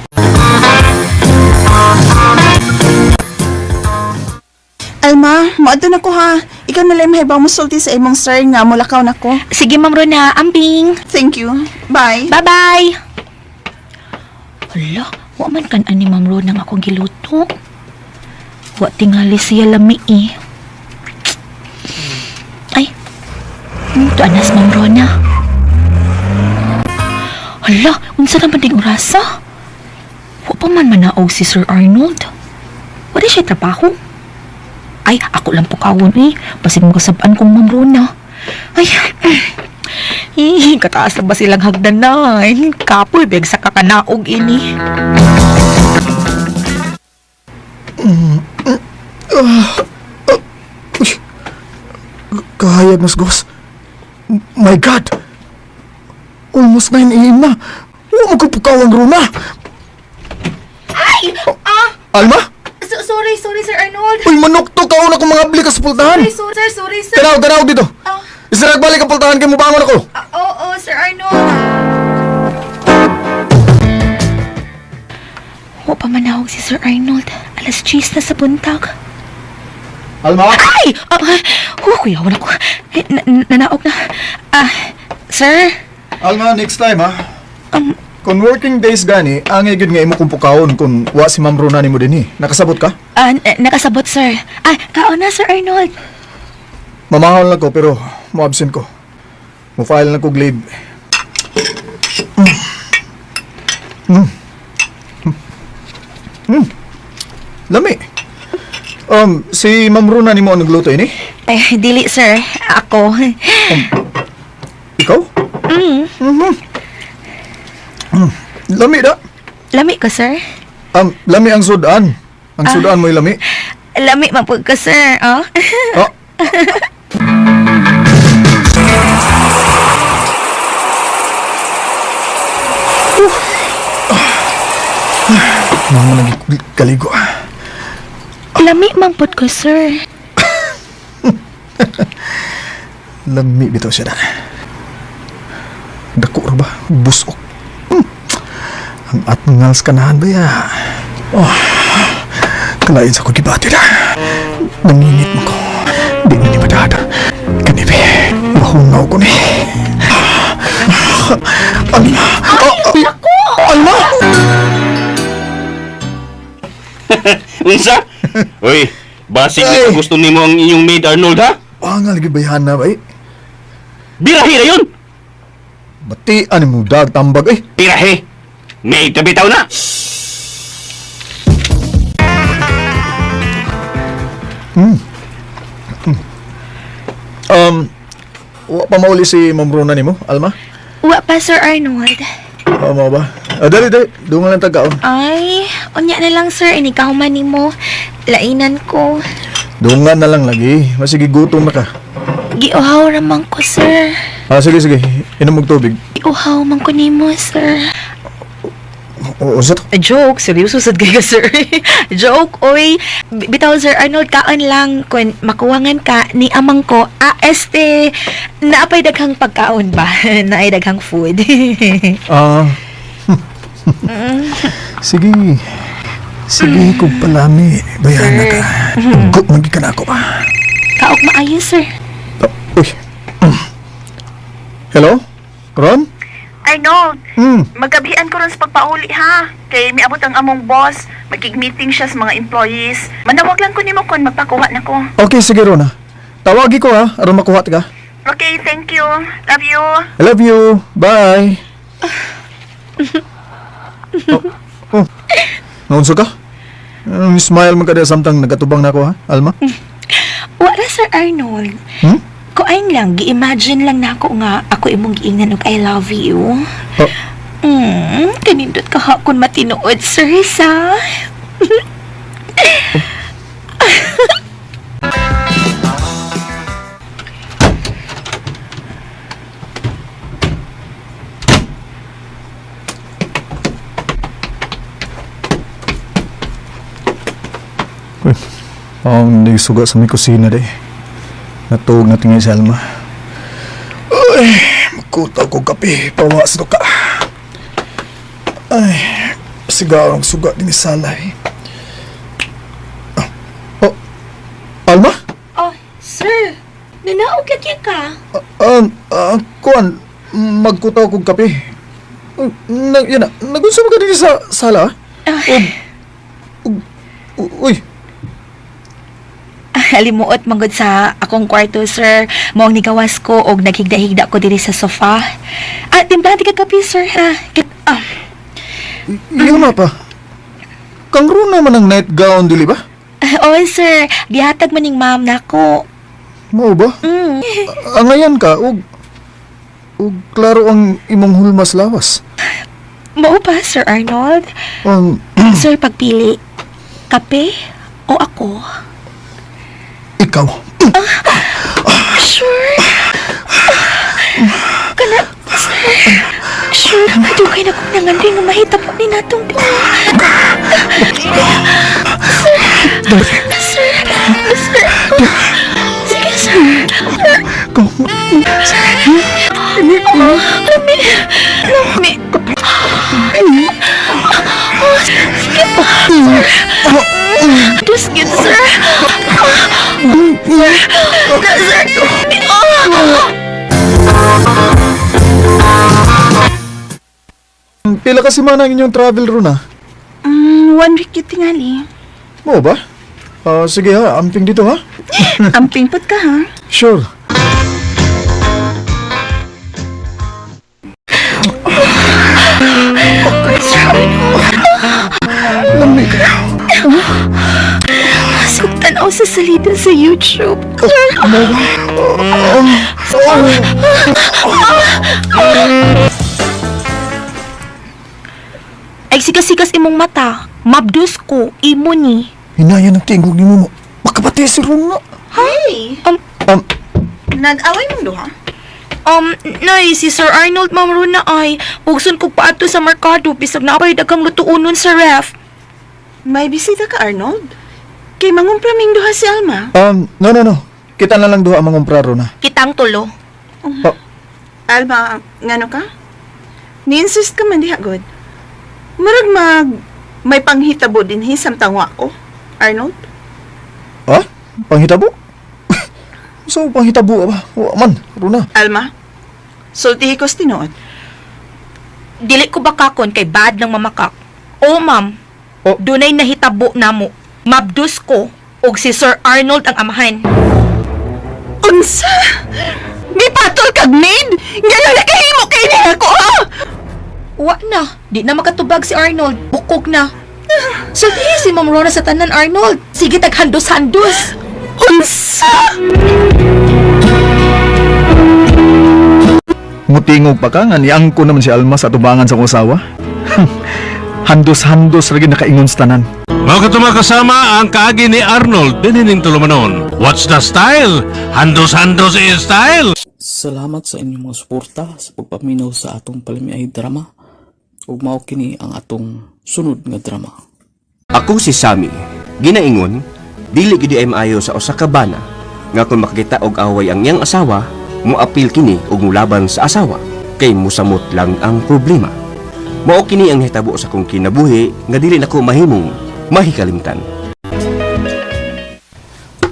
Alma, moadto na ko ha. Ikaw na lang mahibaw mo sulti sa imong sir nga mulakaw na ko. Sige, ma'am Rona, ambing. Thank you. Bye. Bye-bye. Hala, wa man kan ani ma'am Rona nga akong giluto. Wa tingali siya lami eh. Ay, tuan nas ma'am Rona. Hala, unsa naman ding orasa? Wa pa man manaog si Sir Arnold. Wala siya trabaho. Ay, ako lang pukawon eh. Basig makasabaan kong Ma'am Rona. Ay, eh, kataas na ba silang hagdanan? Kapoy, beg sa kakanaog ini. Kahayag mas gos. My God! Almost 9 a.m. na. Huwag mo kapukaw ang runa. Ay! Ah! Alma? Sorry, sorry, Sir Arnold. Uy, manok to. Kauna ko mga abli ka sa pultahan. Sorry, sir, sorry, sir. Tanaw, tanaw dito. Ah. Isarag balik ang pultahan kay mubangon ako. Oo, Sir Arnold. Wa pa manawag si Sir Arnold. Alas 10 na sa buntag. Alma? Ay! Ah, oh, kuya, wala ko. Eh, nanaog na. Ah, sir? Alma, next time ha. Kung working days gani, angay gyud nga imo kong pukawon kung wa si Ma'am Rona nimo dinhi. Nakasabot ka? Ah, nakasabot, sir. Ah, kaon na, Sir Arnold. Mamahol na ko pero mo absent ko. Mo file na ko og leave. Mm. Mm. Mm. Lami. Si Ma'am Rona nimo ang nagluto ini? Eh, dili, sir. Ako. Ikaw? Mm. Mhm. Mm. Lami da. Lami ko, sir. Lami ang sudan. Ang sudan mo'y lami. Lami man po ka, sir. Oh. Oh. Mga lagi kaligo. Lami man pud ko, sir. Lami bitaw siya na. Dako ra ba? Busok. Ang atngal sa kanahan ba ya? Oh, kalain sa ko gibati na. Nanginit mo ko. Di na ni madada. Kanibi, mahungaw ko ni. Alma! Oh, Alma! Unsa? Uy, basig Ay. na gusto nimo ang inyong maid Arnold ha? Angal gibayhan na ba eh? Birahi na yun! Batian mo dag tambag eh. Birahi! Maid na bitaw na! Wa pa mauli si Ma'am Rona nimo, Alma? Wa pa, Sir Arnold. Oo, mo ba? Ah, dali, dali. Dungan lang tagaon. Ay, unya na lang, sir. Inikahuman nimo. Lainan ko. Dungan na lang lagi. Masige gutom na ka. Giuhaw raman ko, sir. Ah, sige, sige. Inom og tubig. Giuhaw man ko nimo, sir. Oo, sa to? Joke, seryoso sad kay ka, sir. Joke, oy. Bitaw, Sir Arnold, kaon lang kun makuwangan ka ni amang ko. Ah, este, naapay daghang pagkaon ba? Naay daghang food. Ah. Sige. Sige, kung palami. Bayahan na ka. Tugot man ka na ako ba? Kaok maayo, sir. Ah, uy. Hello? Ron? Arnold, Hmm. maggabihan ko ron sa pagpauli ha. Kay miabot ang among boss, magkig-meeting siya sa mga employees. Manawag lang ko nimo kon magpakuha na ko. Okay, sige, Ron ha. Tawagi ko ha, aron makuha ka. Okay, thank you. Love you. I love you. Bye. Oh, oh. Naunsa ka? Smile man ka diya samtang nagatubang na ako ha, Alma? Wala, Sir Arnold. Hmm? Kuain lang, gi-imagine lang nako nga ako imong giingnan og I love you. Oh. Kanindot ka ha kung matinuod, sir, sa. Uy, ang nagsuga sa may kusina day. Natuog na tingin si Alma. Uy, magkutaw ko kape. Pawas to ka. Ay, sigaro ang suga din ni Salay. Ah, oh, Alma? Oh, sir, nanaog lagi ka. Kuan, magkutaw kong kape. Na, yan na, nagunsa mo ka din sa sala? Ah. Uy, Halimuot manggod sa akong kwarto, sir. Moong nigawas ko og naghigda-higda ko diri sa sofa. Ah, timplahan ti ka kape, sir, ha? Ah. yun na pa. Kangro naman ang nightgown, dili ba? Oh, sir, gihatag man ning ma'am nako. Mao ba? Mm. Angayan ka, og klaro ang imong hulmas lawas. Mao ba, Sir Arnold? Sir, pagpili, kape o ako? Ikaw. Sure. Kana, sir. Sure, madugay na kong nangandoy nga mahitabo ni natong duha. Sir, sir, sir. Sige, sir. Sir. Oh, lami, lami. Oh, sige pa, sir. Just good, sir. Sir, sir. Oh. Pila ka semana ang inyong travel ron ah? 1 week yun tingali. Mao ba? Ah, sige ha, amping dito ha. Amping pud ka ha. Sure. Lamig kayo. Sugtan ako sa salida sa YouTube. Ay sikas-sikas imong mata. Mabdus ko, imo ni. Hinaya ng tingog ni mo. Makapati si Rona. Hey! Nag-away mong duha? Nay, si Sir Arnold Ma'am Rona ay pugson ko pa ato sa merkado bisag na apay daghang lutuonon sa ref. May bisita ka, Arnold? Kay mangumpra ming duha si Alma. No, no, no. Kita na lang duha ang mangumpraro na. Kitang tulo. Oh. Alma, ngano ka? Ni-insist ka man diha, god. Murag mag... May panghitabo din hi samtang wa ko, Arnold. Ha? Panghitabo? So, panghitabo ba? Wa man, Rona. Alma, sultihi ko sa tinuod. Dili ko bakakon kay bad ng mamakak. O ma'am, Oh. dunay nahitabo namo. Mabdus ko og si Sir Arnold ang amahan. Unsa? Gipatol kag maid? Ngano nakahimo kay niya ako, ha? Wa na, di na makatubag si Arnold. Bukog na. Sultihi si Ma'am Rona sa tanan, Arnold. Sige tag handos-handos. Unsa? Mutingog pa ka nga niangko naman si Alma sa atubangan sa kong asawa. Handos-handos lagi nakaingon sa tanan. Mga katong kasama ang kaagi ni Arnold dinining tulumanon. What's the style? Handos-handos is style! Salamat sa inyong mga suporta sa pagpaminaw sa atong palamiay drama. Ug mao kini ang atong sunod nga drama. Ako si Sammy. Ginaingon, dili gid ay maayo sa usa ka bana nga kung makakita og away ang iyang asawa, moapil kini og mulaban sa asawa kay musamot lang ang problema. Mao kini ang hitabo sa akong kinabuhi nga dili nako mahimong mahikalimtan.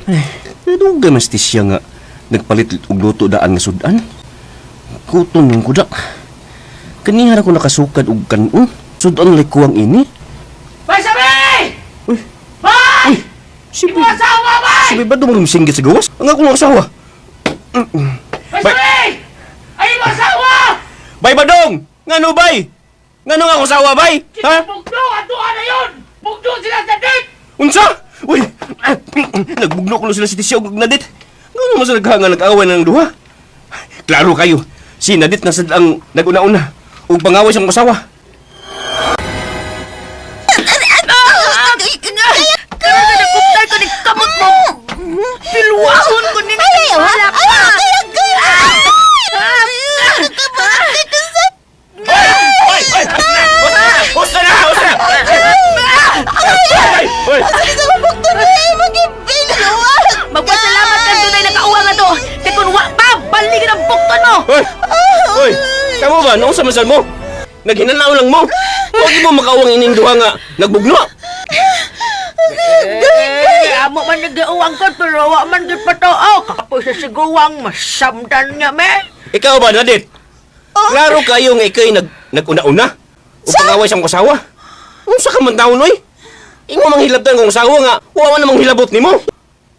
Eh, nadugay man si siya nga nagpalit og luto daan nga sudan. Kuton ng kuda. Kaniha ra ko nakasukad og kanon. Sudan lay kuwang ini. Bay, sabi! Uy. Bay! Si Imo asawa, bay! Sabi ba dumang singgit sa gawas? Ang akong asawa. Bay, sabi! Ay, imo asawa! Bay badong! Ngano bay? Ngano nga akong asawa bay? Ha? Bugno! Ato na yun! Bugno sila sa date! Unsa? Uy! Nagbugno ko na sila si Tisya ug Nadit. Ngano man sa naghanga nag-away na ng duha? Klaro kayo, si Nadit na sad ang naguna-una ug pangaway sa akong asawa. Karon na nagpuptal ko ni kamot mo. Pilwahon ko ni Wala ka. Uy! Uy! Usa na! Usa na! Uy! Uy! Magpasalamat ka dunay nakauwa nga to. Kay kun wa pa, balik ang bukton mo. Uy! Uy! Kamo ba? Noong sa masal mo? Naghinanaw lang mo! Huwag mo makawang ining duha nga nagbugno! Eh, amo man nag-uwang ko, pero wa man gud patoo. Kapoy sa siguwang, masamdan niya, me. Ikaw ba, Nadit? Klaro kayo nga ikay nag naguna-una. O pangaway sa akong asawa. Unsa ka man taon, oy? Imo manghilabtan kong asawa nga, wa man namang hilabot nimo.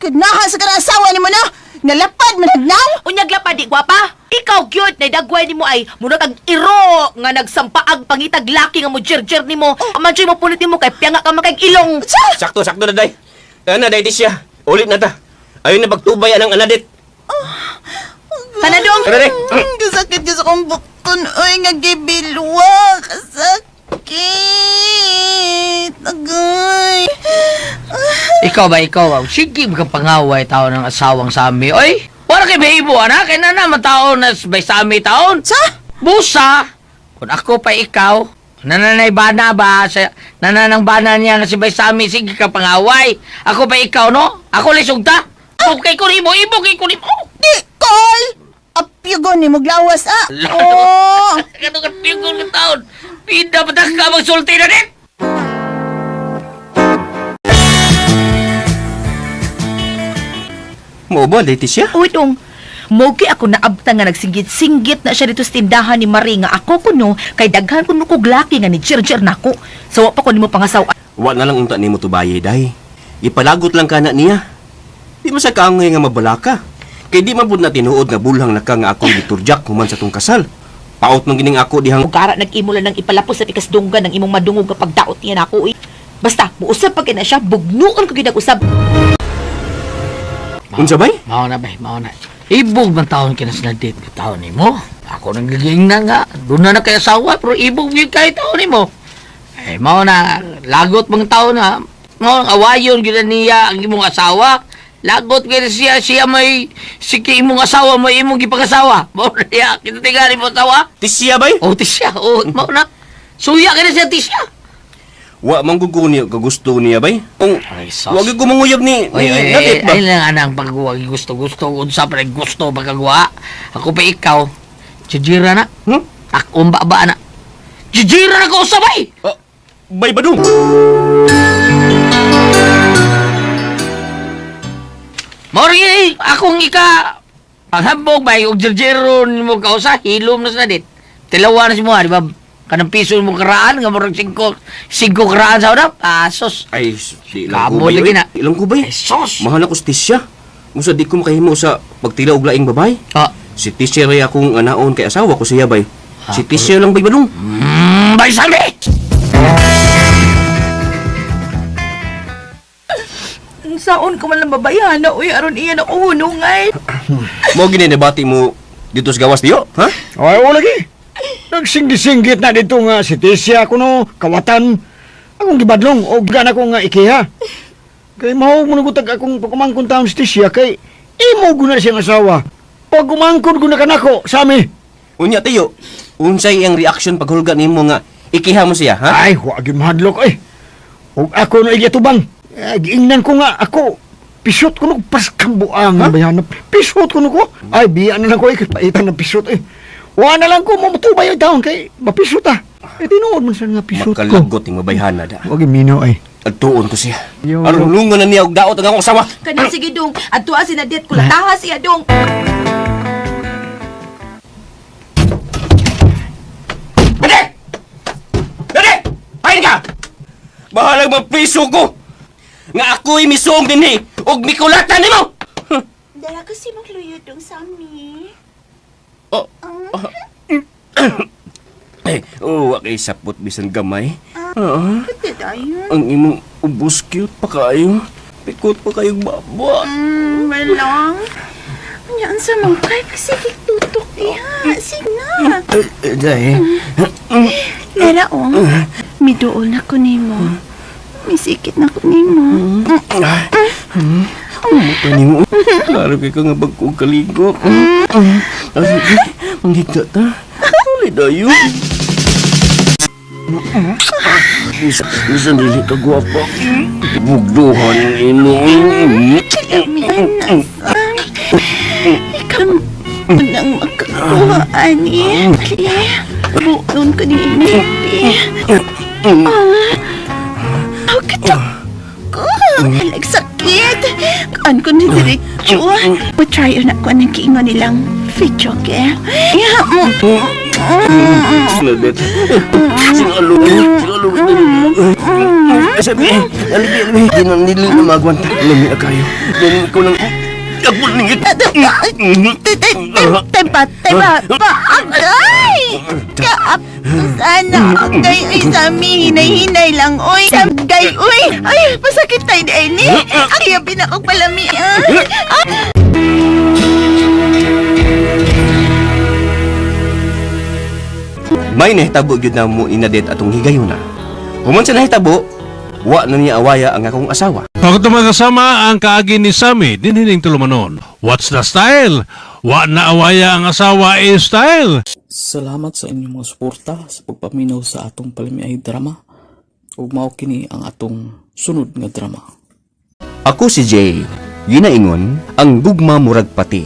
Kanahan sa kanang asawa nimo na! Nalapad man nagnaw! Unyag la pa di gwapa. Ikaw gyud nay dagway nimo ay murag ang iro nga nagsampaag pangitag laki nga mo jerjer nimo. Man mo punit nimo kay piyanga ka man kay ilong. Sakto, sakto na, day. Kana, day, di siya. Ulit na ta. Ayun na pagtubay anang anadit. Tanadong. Tara, day. Kasakit ka sa kong bukton, oy, nga gibilwa. Kasakit. Agay. Ikaw ba, ikaw ba? Sige, pangaway tao ng asawang sami. Oy, wala kay bahibo, anak. Kaya na naman tao na bay sami taon. Sa? Busa! Kung ako pa ikaw, nananay bana ba? Sa, nananang bana niya nga si Baysami, sige ka pangaway. Ako pa ikaw, no? Ako lisugta. Okay ko nimo, ibo kay ko nimo. Di, call! Apyugon ni muglawas, ah. Oh. Kato ka piyugol ka taon. Pinda pa ka magsulti na din. Mo ba, day, siya? Uy dong. Mogi ako naabta nga nagsinggit-singgit na siya dito sa tindahan ni Marie nga ako kuno kay daghan kuno kog laki nga ni jerjer nako. So wa pa ko nimo pangasaw. Wa na lang unta nimo tubaye, day. Ipalagot lang kana niya. Di man sa kaangay nga mabalaka. Kay di man pud na tinuod nga bulhang na ka nga akong giturjak human sa tong kasal. Paot man gining ako dihang Ug kara nag-imo lang ng ipalapos sa pikas dunggan ng imong madungog nga pagdaot niya nako eh. Basta muusab pa kay na siya, bugnuon ko gyud ang usab. Unsa bay? Mao na bay, mao na. Ibog man taon ka na sinadit ka taon nimo. Ako nang giging na nga. Doon na na kay asawa, pero ibog yun kay taon nimo. Eh, mao na, lagot mang taon na. Mao, ang awayon gyud na niya ang imong asawa. Lagot gyud na siya, siya may, sige imong asawa, may imong gipangasawa. Mao na niya, kita tingali mo asawa. Tisya bay? Oh, tisya, oh, mao na. Suya ka na siya, tisya. Wa man gud ko niya kagusto niya bay. Kung Ay, sus. wa gyud ko manguyab ni, Oy, ni oy, Nadit ay, ba? ay lang anang paggawa gusto-gusto unsa pa rin gusto paggawa. Ako pa ikaw. Jijira na. Akong ba na. Jijira na ko usabay. Oh, bay badong. Mori eh, akong ika ang hambog bay og jirjiron mo kausa hilom na sa dit. Tilawa na si mo, di ba? Kanang piso mo karaan nga murag 5 5 karaan sa una. Pasos. Ay, di lang Kamo ko bay. lagi oy. na. Ilang ko bay. Ay, sos. Mahal ako si Tisha. Musa di ko makahimo sa pagtila og laing babay. Ah. Si Tisha ray akong anaon kay asawa ko siya bay. Si Tisha lang bay badong. Bay sabi. Saon ko man lang babayana, uy, aron iya na kuhunungay. Mo gini nabati mo dito sa gawas diyo, ha? Ay, o lagi. Nagsinggi-singgit na dito nga si Tisha kuno, kawatan. Akong gibadlong o gana ko nga ikiha. Kay mao mo nagutag akong pagkumangkon taon si Tisha kay imo guna siyang asawa. Pagkumangkon guna kanako sa ami. Unya tiyo, unsay iyang reaction paghulga nimo nga ikiha mo siya, ha? Ay, wa gyud mahadlok ay. Ug ako na igyatubang. Eh, giingnan ko nga ako. Pisot ko no paskambuang ha? Bayanap. Pisot ko no ko. Ay, biya na lang ko ay paitan ng pisot eh. Wa na lang ko mamutubay ang taon kay mapisot ah. Eh tinuod man sa nga pisot ko. Makalagot ning mabayhana da. Wa gyud minaw ay. Adtuon ko siya. Yo. Aron hulungan na niya og daot ang akong asawa. Kanin sige dong, adtua si Nadette kulataha siya dong. Dali! Dali! Pahin ka! Bahalag mapriso ko! Nga ako'y misuong dinhi og mikulatan nimo! Dara ko si magluyo dong sa ami. Oh. Oh. Eh, oh, wa kay sapot bisan gamay. Ah, Pati tayo. ang imong ubos cute pa kayo. Pikot pa kayo baba. Walang. Yan sa mga kay pasigig tutok iha. Sige na. Eh, Day. Lera oh. Miduol na ko nimo. Misikit na ko nimo. Muta nimo. Klaro kay ka nga bag-o kaligo. Ah, sige. Manghigda ta. Dali dayo. Bisan dili ka gwapa. Bugduhan ang imo. Kalamian na Ikaw nang makakuha, ani. Ali, buon ko ni Inipi. Ah, katak ko. Nagsakit. Kaan ko ni diretso. Patry na ko ng kiingon nilang video, okay? Yeah. Sinabit. Sinalo. Sinalo. Sabi, alibi, alibi. Di na nili na magwanta. Lami na kayo. Ganun ko lang. Ako ningit. Tempa, tempa, pa, agay! Kaap, sana, agay, ay, sami, hinay-hinay lang, oy, agay, uy, ay, pasakit tayo di ay ni, ay, pinakog palami, ah, ah. May nahitabo gyud na mo inadit atong higayuna. Human sa nahitabo, wa na niya awaya ang akong asawa. Pagkat mga kasama ang kaagi ni Sammy, dinhining tulumanon. What's the style? Wa na awaya ang asawa is style. Salamat sa inyong mga suporta sa pagpaminaw sa atong palamiay drama. Ug mao kini ang atong sunod nga drama. Ako si Jay. Ginaingon ang gugma murag pati.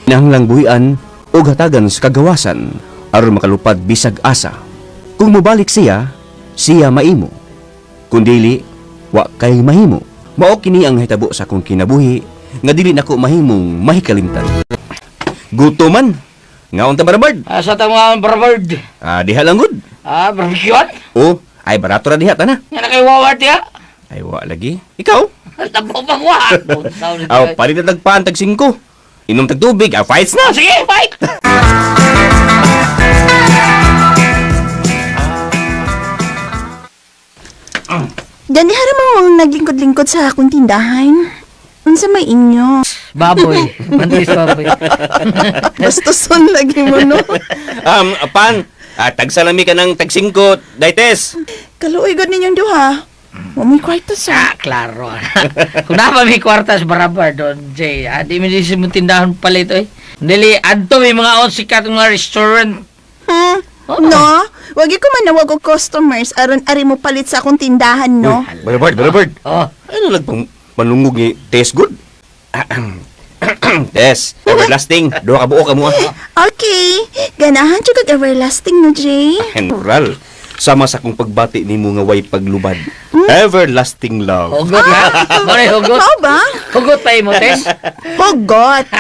Nahanglang buhian og hatagan sa kagawasan aron makalupad bisag asa. Kung mobalik siya, siya maimo. Kung dili, wa kay mahimo. Mao kini ang hitabo sa akong kinabuhi nga dili nako mahimong mahikalimtan. Gutoman. Ngaon ta barabard? Asa ta mga brabard? Ah, diha lang gud. Ah, barbecue? Oh, ay barato ra diha tana. Nga na kay wawat ya? Ay wa lagi. Ikaw? Tabo pa wa. Aw, palit na tagpaan tag 5. Inom tag tubig, ah, fights na. Sige, fight! Dani haramang mga naglingkod-lingkod sa akong tindahan. Unsa may inyo? Baboy. Mantis baboy. Bastuson lagi mo, no? Apan, ah, tagsalami ka ng tag 5, Daites. Kaluoy god ninyong duha. Wa mo'y kwarta sa. Ah, klaro. Kung na may kwartas barabar doon, Jay. Ah, di mo di sa mong tindahan pala ito eh. Dili, adto may mga on sikat mga restaurant. No? Wagi ko manawag og customers aron ari mo palit sa akong tindahan, no? Brother Bird, Brother Bird. Oh. Ano lang pang manungog ni Tess good? Tess, everlasting. Duha ka buok ka mo ah. Okay. Ganahan jud kag everlasting no, Jay. General. Sama sa akong pagbati nimo nga way paglubad. Everlasting love. Hugot ha? Mare, hugot. Mao ba? Hugot pa imo, Tess. Hugot.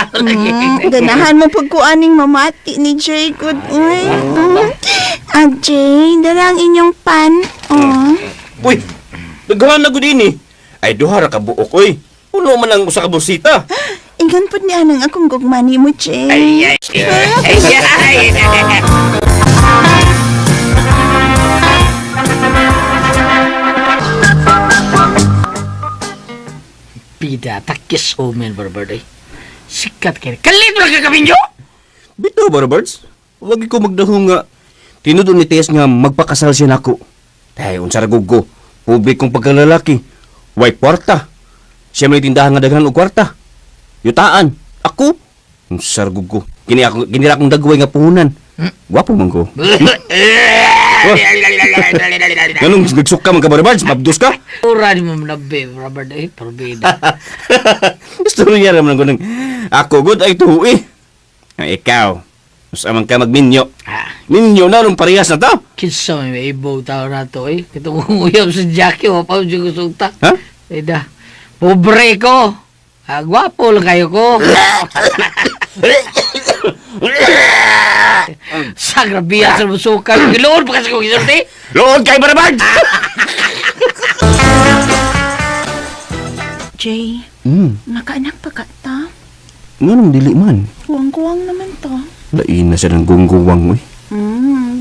Ganahan mo pagkuaning mamati ni Jay. Good. Uy. Ah, Jay, dala ang inyong pan. Oh. Uy, naghahan na gud ini. Ay duha ra ka buok oy. Puno man ang usa ka busita. Ingan pud ni anang akong gugma nimo, Jay. Ay, ay, ay. Bida, takis omen, Brother Bird. Sikat kayo. Kalit mo ka kaminyo! Bitaw ba, Roberts? Wag ko magdahong nga. Tinuod ni Tess nga magpakasal siya nako. Tay, unsa ra gud ko. Publik kong pagkalalaki. Way kwarta. Siya may tindahan nga daghan og kwarta. Yutaan. Ako. Unsa ra gud ko. Kini ako kini ra akong dagway nga puhunan. Gwapo man ko. Ganong nagsuka man ka ba, Roberts? Mabdos ka? Ura ni mo nabi, Robert eh, pero bida. Gusto niya raman ko ng ako good ay tuhi. Ang ikaw. Usa man ka magminyo. Ah. Minyo na nung parehas na ta. Kinsa may maibaw tao na to eh. Kitong uyab sa Jackie, wapa mo siya kusulta. Ha? Bida, pobre ko. Ah, gwapo lang kayo ko. Sa grabiya sa musukan. Giloon pa kasi kong isulti. Lood kay Barabad! Jay, makaanak pa ka ta? Nganong dili man? Kuwang-kuwang naman to. Lain na siya ng gungguwang uy.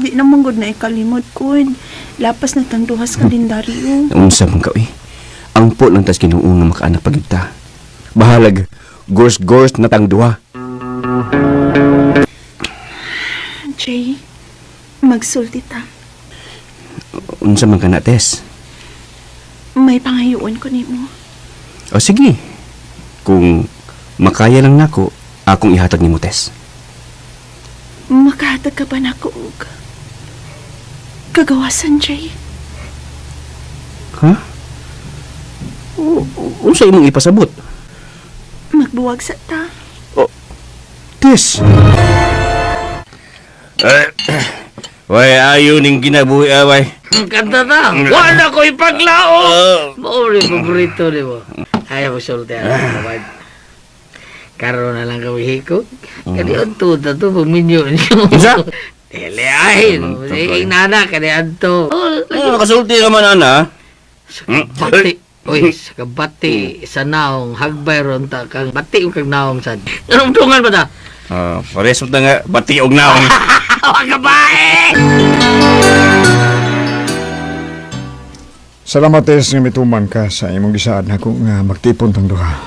Di naman gud na ikalimot ko. Lapas na tang duhas kalendaryo. Unsa man ka uy. Ang po lang tas Ginoo nga makaanak pagita. Bahalag gors-gors na tang duha. Jay, magsulti ta. Unsa man ka na, Tess? May pangayuon ko nimo. O sige. Kung makaya lang nako, akong ihatag nimo, Tess. Makahatag ka ba nako og kagawasan, Jay? Ha? Unsa imong ipasabot? Magbuwag sa ta. Tess. Way ayo ning kinabuhi away. Kanta na. Wala ko ipaglao. Mao rin paborito ni mo. Ayaw mo sulti ako. Robert. Karon na lang kami hikog. Kani unto ta to paminyo niyo. Unsa? Dili ay. Ano, Ing nana kani anto. Oh, Ano nakasulti ka man ana? Bati. Uy, sa kabati, sa naong, hagbay ron ta kang bati kang naong sad. Anong tungan ba ta? Ah, pares mo ta nga bati og naong. Ang kabae! Salamat, Tess, nga mituman ka sa imong gisaad nako nga magtipon tang duha.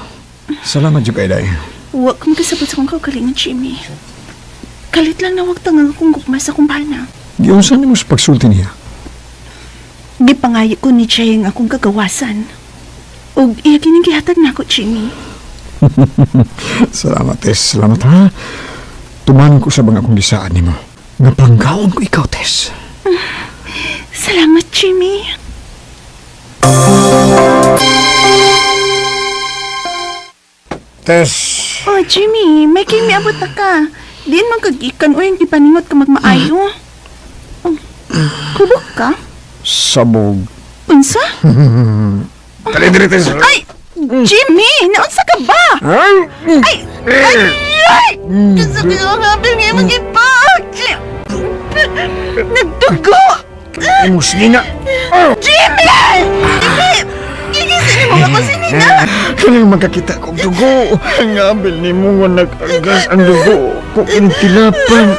Salamat jud kay day. Wa ko makasabot sa akong kaugalingon, Jimmy. Kalit lang na wag tangang akong gugma sa akong bana. Giunsa nimo sa pagsulti niya? Gipangayo ko ni Jay ang akong kagawasan. Ug iya kining gihatag nako, Jimmy. Salamat, Tess. Salamat, ha? Tumanon ko sa bang akong gisaad nimo. Nga panggaon ko ikaw, Tess. Salamat, Jimmy. Tess! Oh, Jimmy, may kimi abot na ka. Diin man kagikan o yung ipaningot ka magmaayo. Oh, kubok ka? Sabog. Unsa? Dali, dali, Tess. Ay! Jimmy! Naunsa ka ba? Ay! Ay! Ay! Ay! Gusto ko yung habi nga mag-ipak! Nagdugo! Imus nina. Jimmy! Jimmy! Gigising mo ako si Nina! Kanang magkakita kong dugo. Ang abil ni mo nga nag-agas ang dugo. Kung intilapan.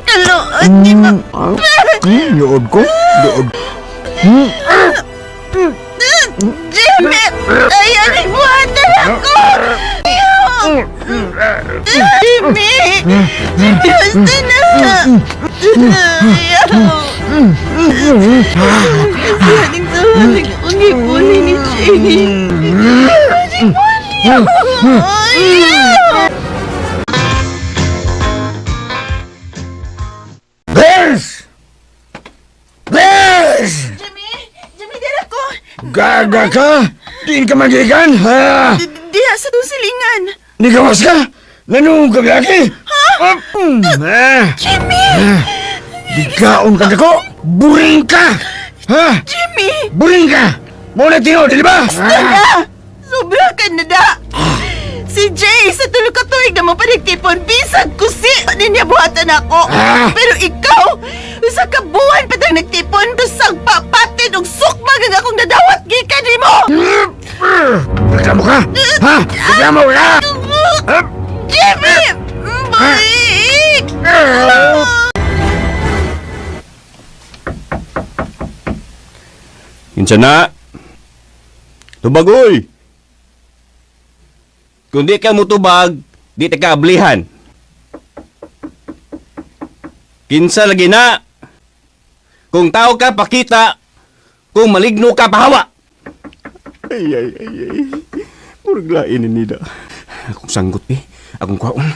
Kalood ni ma... Luod ko? Luod. Jimmy! Ay, anong buhatan ako! Jimmy! Jimmy, basta na! Ayaw! Kasi aning sahalig akong hipunin ni Jimmy. Ayaw! Gaga ka? Diin ka magikan? Ha? Diha sa tong silingan. Nigawas ka? Nanung ka laki? Ha? Jimmy! Digaon ka dako! Buring ka! Ha? Jimmy! Buring ka! Mo na tinuod, di ba? Basta na! Sobra ka na da! Si Jay, sa tulo ka tuig na mo panigtipon, bisag kusi ninya buhatan ako. Ah! Pero ikaw, usa ka buwan pa tang nagtipon, bisag papatin og sukmag ang akong nadawat gikan nimo. Reklamo ka? Ha? Reklamo ka? Jimmy! Balik! Kinsa na? Tubagoy! Kung di ka mutubag, di ta ka ablihan. Kinsa lagi na? Kung tao ka, pakita. Kung maligno ka, pahawa. Ay, ay, ay, ay. Murag lain ni nila. Akong sanggot eh. Akong kwaon.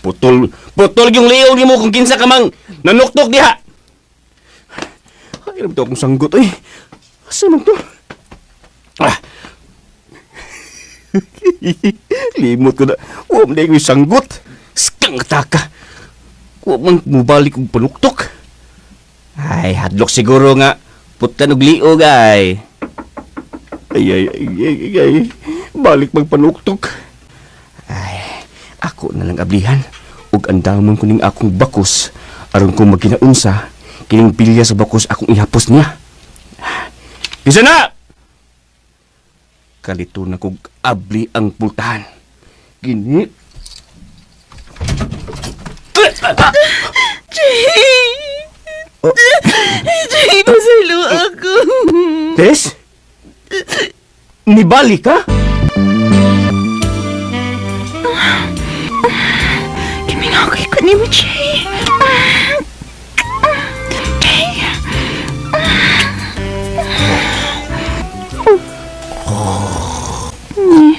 Putol, putol yung liog nimo kung kinsa ka mang nanuktok diha. Ay, alam to akong sanggot eh. Asa man to? Ah. Limot ko na. Huwag na yung sanggot. Skang taka. Huwag man mubalik og panuktok. Ay, hadlok siguro nga. Putlan og liog ay. Ay, ay, ay, ay, ay, ay. Balik magpanuktok. Ay, ako na lang ablihan. Ug andamon ko ning akong bakos. Aron ko magkinaunsa, kining pilya sa bakos akong ihapos niya. Bisa na! Kalito na kog abli ang pultahan. Gini. Jay! Jay, pasaylo ako. Tess? Nibalik ka? Kimingakay ko ni mo, Jay. Jay. Ni.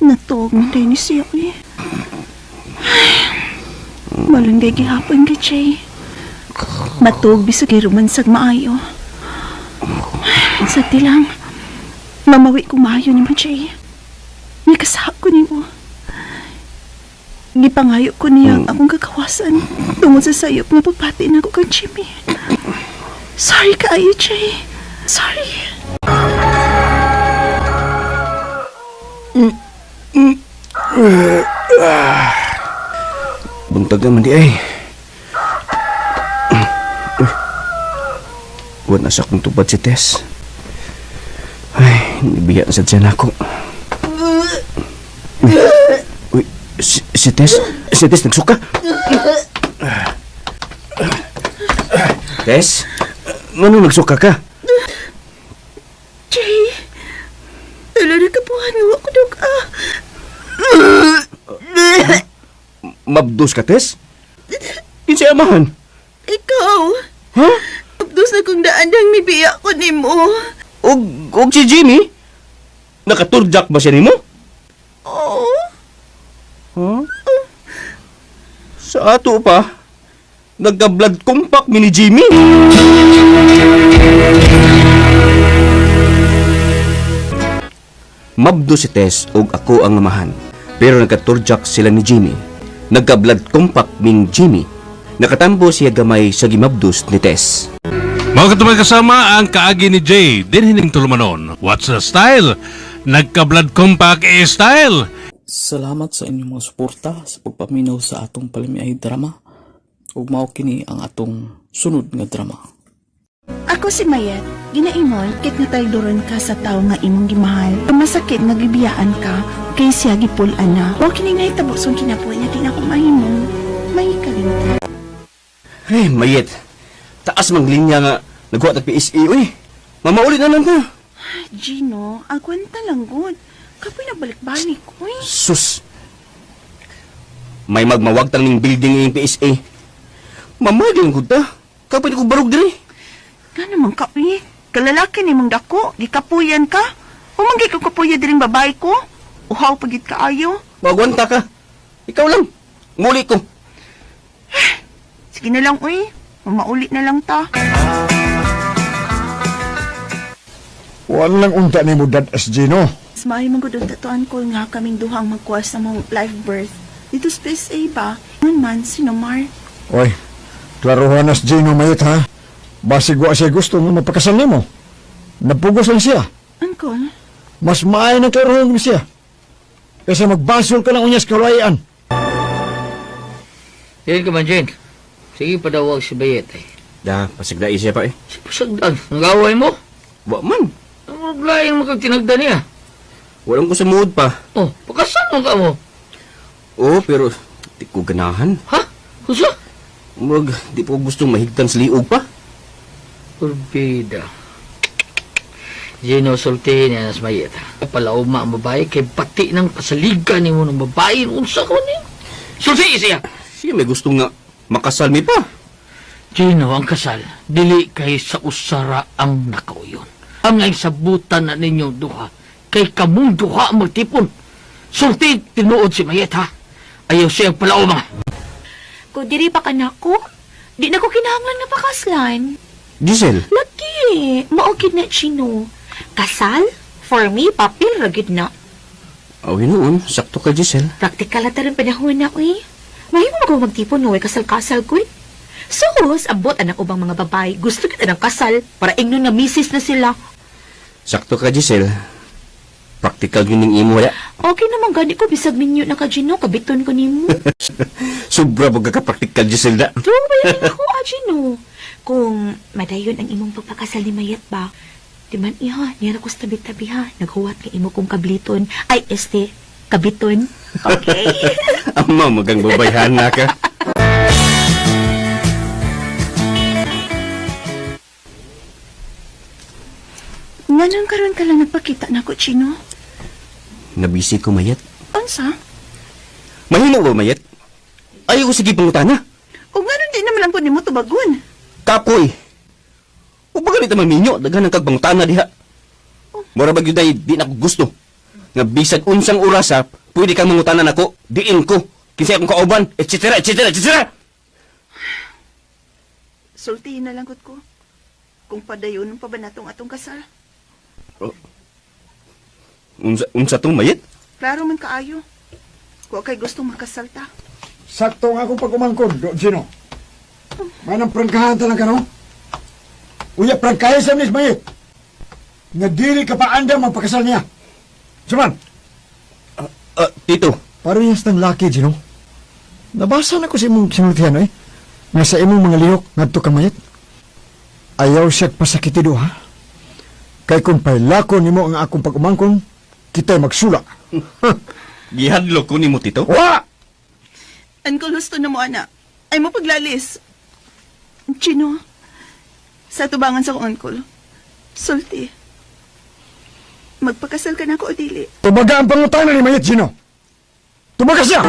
Natuog man tayo ni siya, eh. Ay, Malunggay gihapon ka, Jay. Matuog bisag girumansag maayo. Ay, Sa tilang, mamawi ko maayo ni mo, Jay. Nikasahap ko ni mo. Gipangayo ko niya ang akong kakawasan tungod sa sayop nga pagpati na ko kang Jimmy. Sorry kaayo, Jay. Sorry. Buntag naman di ay. Uy. Wala na sa akong tupad si Tess. Ay, nibiya na sad siya nako. Uy, uy, si, si Tess, si Tess nagsuka. Tess, ngano nagsuka ka? Jay, tulo na kapuhan nga wa ko dog ah. Mabdos ka, Tess? Kinsa amahan? Ikaw, Ha? abdos na kong daan dang mibiya ko nimo. Og, og si Jimmy? Nakaturjak ba siya nimo? Oo. Huh? Sa ato pa, nagka-blood compact mi ni Jimmy. Mabdo si Tess og ako ang amahan. Pero nagkaturjak sila ni Jimmy. Nagka-blood compact ming Jimmy. Nakatambo siya gamay sa gimabdos ni Tess. Mga katumay kasama ang kaagi ni Jay, dinhining tulumanon. What's the style? Nagka-blood compact eh style. Salamat sa inyong mga suporta sa pagpaminaw sa atong palamiay drama. Ug mao kini ang atong sunod nga drama. Ako si Mayet, ginaingon kit nga tayduron ka sa tawo nga imong gimahal. Masakit nga gibiyaan ka, kay siya gipul-an na. Wa kini nahitabo sa kinabuhi nga di na ako mahimong. May kalimtan. Eh, mayet. Taas mang linya nga nagkuha tag PSA, uy. Mamaulit na lang ta. Gino, agwanta lang gud. Kapoy nagbalik-balik, uy. Sus! May magmawagtang ning building ngayong PSA. Mamagin ko ta. Kapit ko barog diri. Nga naman ka, uy. Kalalaki ni mong dako, gikapuyan ka. Humanggi ko kapuya diring babae ko. Uhaw pagit kaayo. Magwanta ka. Ikaw lang. Muli ko. Sige na lang, uy. Mamauli na lang ta. Wala lang unta ni mo dad as Gino. Mas maayo man gud unta to, Uncle, nga kaming duha ang magkuha sa mong live birth. Dito sa PSA ba? Nun man, si Nomar. Oy, klaruhan nas Gino mayot ha. Basig wa siya gusto nga mapakasal nimo. Napugos lang siya. Uncle, Mas maayo ng klaruhan mo siya. Kasi magbasol ka ng unyas kaluayan. Yan ka man, Jane. Sige, padawag si Bayet eh. Da, pasigdai siya pa eh. Si pasagdan, ang gaway mo. Wa man. Ang laing makagtinagda niya. Walang ko sa mood pa. Oh, pakasan mo ka mo. Oo, pero di ko ganahan. Ha? Kusa? Murag, di po gustong mahigtan sa liog pa. Kurbida. Gino, sultihin niya nas mayet. Palauma ang babae kay pati ng pasaligan nimo ng babae. Unsa ko niyo? Sultihin siya! Siya may gusto nga makasal mi pa. Gino, ang kasal, dili kay sa usara ang nakauyon. Ang ay sabutan na ninyong duha, kay kamong duha ang magtipon. Sulti, tinuod si Mayet, ha? Ayaw siyang palauma. Kung diri pa ka nako, di na ko kinahanglan nga pakaslan. Giselle, Lagi, mao gid na Chino. Kasal? For me, papel ra gid na. aw hinuon, sakto ka Giselle. Praktikal na taron panahon na, uy. Mahimo ko magtipon no, kasal-kasal ko, eh. Sus, abot anak ubang mga babae. Gusto kita ng kasal para ingnon nga misis na sila. Sakto ka Giselle. Practical yun ning imo wala. Okay naman gani ko bisag minyo na ka Gino, kabiton ko nimo. Sobra ba ka practical Giselle da? True ba yun ako, ah, Gino? Kung madayon ang imong pagpakasal ni Mayat ba, di man iha, nira ko sa tabi-tabi ha. Naghuwat nga imo kong kabliton. Ay, este, kabiton. Okay. Ama magang babayhan na ka. Nganong karon ka lang nagpakita nako, Chino? Nabisi ko mayat. Unsa? Mahimo ba mayat? Ayaw ko sige pangutana. O nganong di naman lang po nimo tubagon? Kapoy. O ba ganito maminyo, daghan ang kagbangutana diha. Mura ba gyud ay di na ko gusto. Nga bisag unsang orasa, pwede kang mangutana nako, diin ko, kinsay akong kauban, etc. etc. etc. Sultihin na lang gud ko. Kung padayon pa ba natong atong kasal? Unsa unsa tong mayat? Klaro man kaayo. Wa kay gustong makasal ta. Sakto nga akong pag-umangkon, do, Gino. Manang prangkahan talaga, no? Uya, prangkahan sa miss mayit. Nga dili ka pa andam ang pakasal niya. Suman, Ah, tito, parehas ng laki, Gino. Nabasa na ko sa imong sinultihan, eh. Nga sa imong mga lihok, ngadto ka mayit. Ayaw siya pasakiti do, ha? Kay kung pailako nimo ang akong pag-umangkon, kita'y magsula. gihadlok ko nimo tito. Wa! Uncle, gusto na mo, ana. Ay mo paglalis. Chino, sa tubangan sa kong uncle, sulti. Magpakasal ka na ako o dili. Tubaga ang pangutana ni Mayet, Gino. Tubaga siya!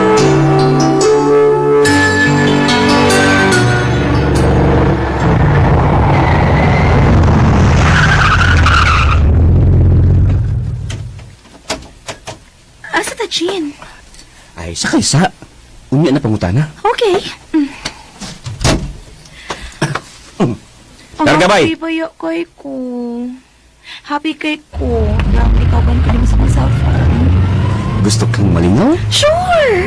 Asa ta, Chin? Ay, sakay sa. Unya na pangutana. Okay. Mm. Darga, bay. Happy ba yo kay ko? Happy kay ko. Lang ikaw ba ko nimo sa akong cellphone? Gusto kang malingaw? Sure!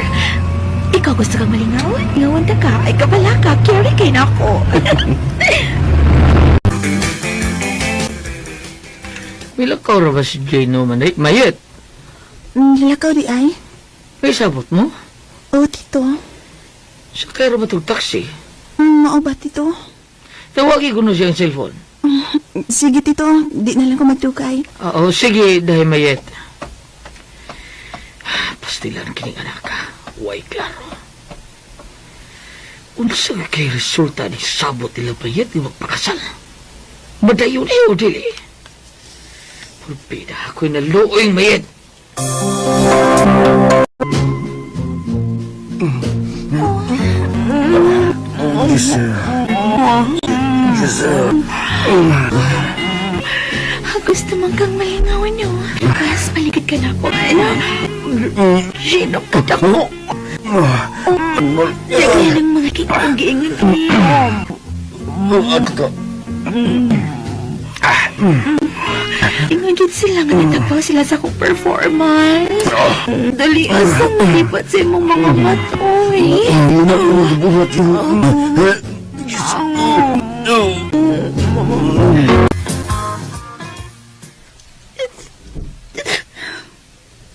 Ikaw gusto kang malingaw? Lingawan ta ka. Ay kabala ka. Carry kay na ako. Milakaw ra ba si Gino man? Eh, Mayet, Lakaw di ay. may sabot mo? O, tito. Sakay ra ba itong taxi? Mao ba, tito? Tawagi ko na siya ang cellphone. Sige, tito. Di na lang ko magdugay. Oo, sige, dahil Mayet. Pastilan kining anak ka. Way klaro. Unsa kay resulta ni sabot nila Mayet ni magpakasal? Madayon eh, o dili. Pulpida, ako'y naluoy, Mayet. Gusto man kang malingawan niyo. Kas, paligid ka na ako. Ano? Gino, ka ako. Kaya ng mga kikong giingon niyo. Ingon gid sila nga nitagpaw sila sa akong performance. Dali asa nalipat sa imong mga mata, oy.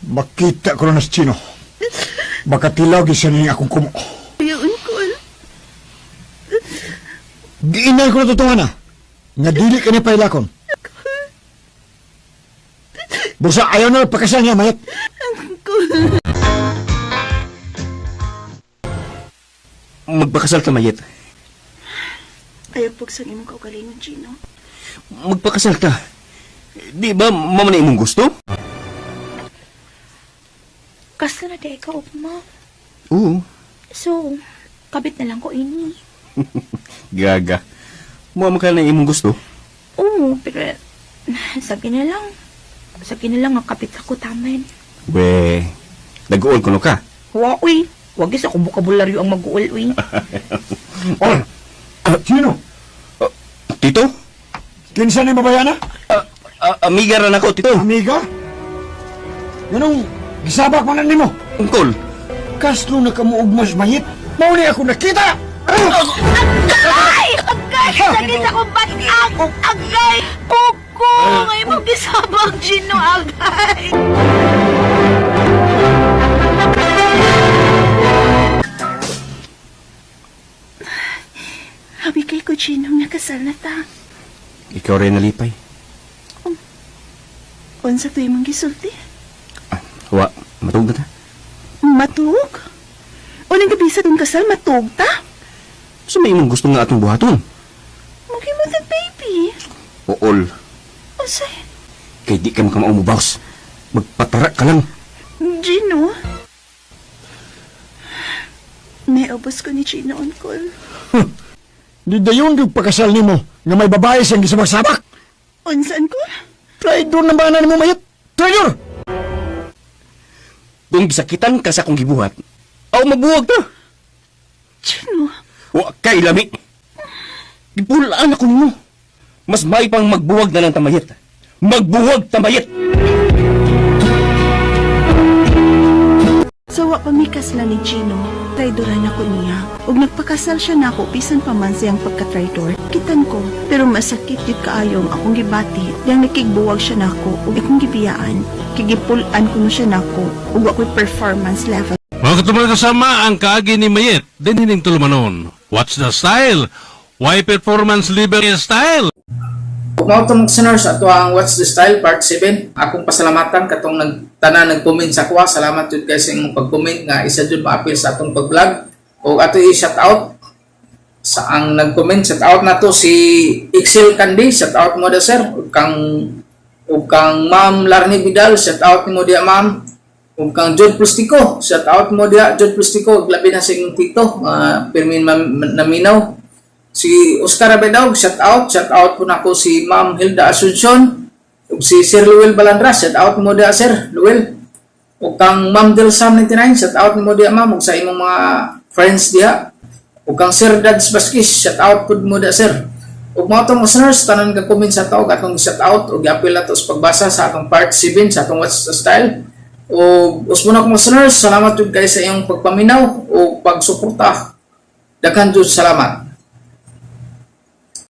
Makita ko na si Chino. Baka tilaw siya niya akong kumo. Ayaw, Uncle. Giinay ko na totoo na. Nga dili ka niya pailakon. Busa ayaw na pagkasal niya, mayat. Magpakasal ta, Mayet. Ayaw pugsang imong kaugalingon, Gino. Magpakasal ta. Di ba, mama na imong gusto? Kasla na di ka ugma. Oo. So, kabit na lang ko ini. Gaga. Mama ka na imong gusto. Oo, pero sabi na lang. Sabi na lang nga kapit ako taman. We, nag-uol kuno ka. Wa, uy. Wag sa akong bokabularyo ang mag-uol, uy. Oh, Chino, Tito? kinsa ni mabayana? Amiga ra nako, Tito. Amiga? Ganong gisabak man na nimo. Ungkol. Kaslo na kamuugmas mayit. Mao ni ako nakita. Agay! Agay! Sakit sa akong batang! Agay! Kuko! Ngayon mo gisabang Gino, agay! Habi kay ko, Gino, nakasal na ta. Ikaw rin nalipay. Unsa to imong gisulti? Wa, matug na ta. Matug? Unang gabi sa tong kasal, matug ta? So may imong gusto nga atong buhaton. Maging mo the baby. Uol. Unsay? Kay di ka makamao mo, boss. Magpatara ka lang. Gino? May ubos ko ni Gino, Uncle. Di dayon yung pagkasal nimo nga may babae siyang gisabak-sabak. Unsa, Uncle? Traidor na ba na nimo mayat? Traidor! Kung gisakitan ka sa akong gibuhat, aw mabuwag ta. Gino? Wa kay lami. Gipulaan ako nimo. Mas may pang magbuwag na lang tamayit. Magbuwag tamayit. Sa wa pa mi kasla ni Gino, traidoran ako niya. Ug nagpakasal siya nako bisan pa man siyang pagka-traidor. Kitan ko, pero masakit gyud kaayo ang akong gibati. Diyang nakigbuwag siya nako ug akong gibiyaan. Kigipul-an ko no siya nako ug wa ko'y performance level. Mga katumang kasama ang kaagi ni Mayet, din hining tulumanon. What's the style? Why performance liver style? Mao to mga listeners ato ang What's the Style Part 7. Akong pasalamatan katong nagtanan nag-comment sa kuha. Salamat jud kay sa imong pag-comment nga isa jud maapil sa atong pag-vlog. O ato i-shout out sa ang nag-comment, shout out na to si Excel Candy, shout out mo da sir. Ug kang Ma'am Larny Vidal, shout out mo diya ma'am. Ug kang Jod Plustico, shout out mo diya Jod Plustico, ug labi na sa imong tito, pirmin naminaw. Si Oscar Abedaw, shout out po nako si Ma'am Hilda Asuncion, ug si Sir Luel Balandra, shout out mo diya Sir Luel. Ug kang Ma'am Del Sam 99, shout out mo diya ma'am ug sa imong mga friends diha. Ug kang Sir Dads Vasquez, shout out pud mo diya sir. Ug mga atong listeners, tanan ka comment sa tao atong shout out ug giapil nato sa pagbasa sa atong part 7 sa atong What's the Style. Ug usbo na akong listeners, salamat jud kay sa iyong pagpaminaw ug pagsuporta. Daghan jud salamat.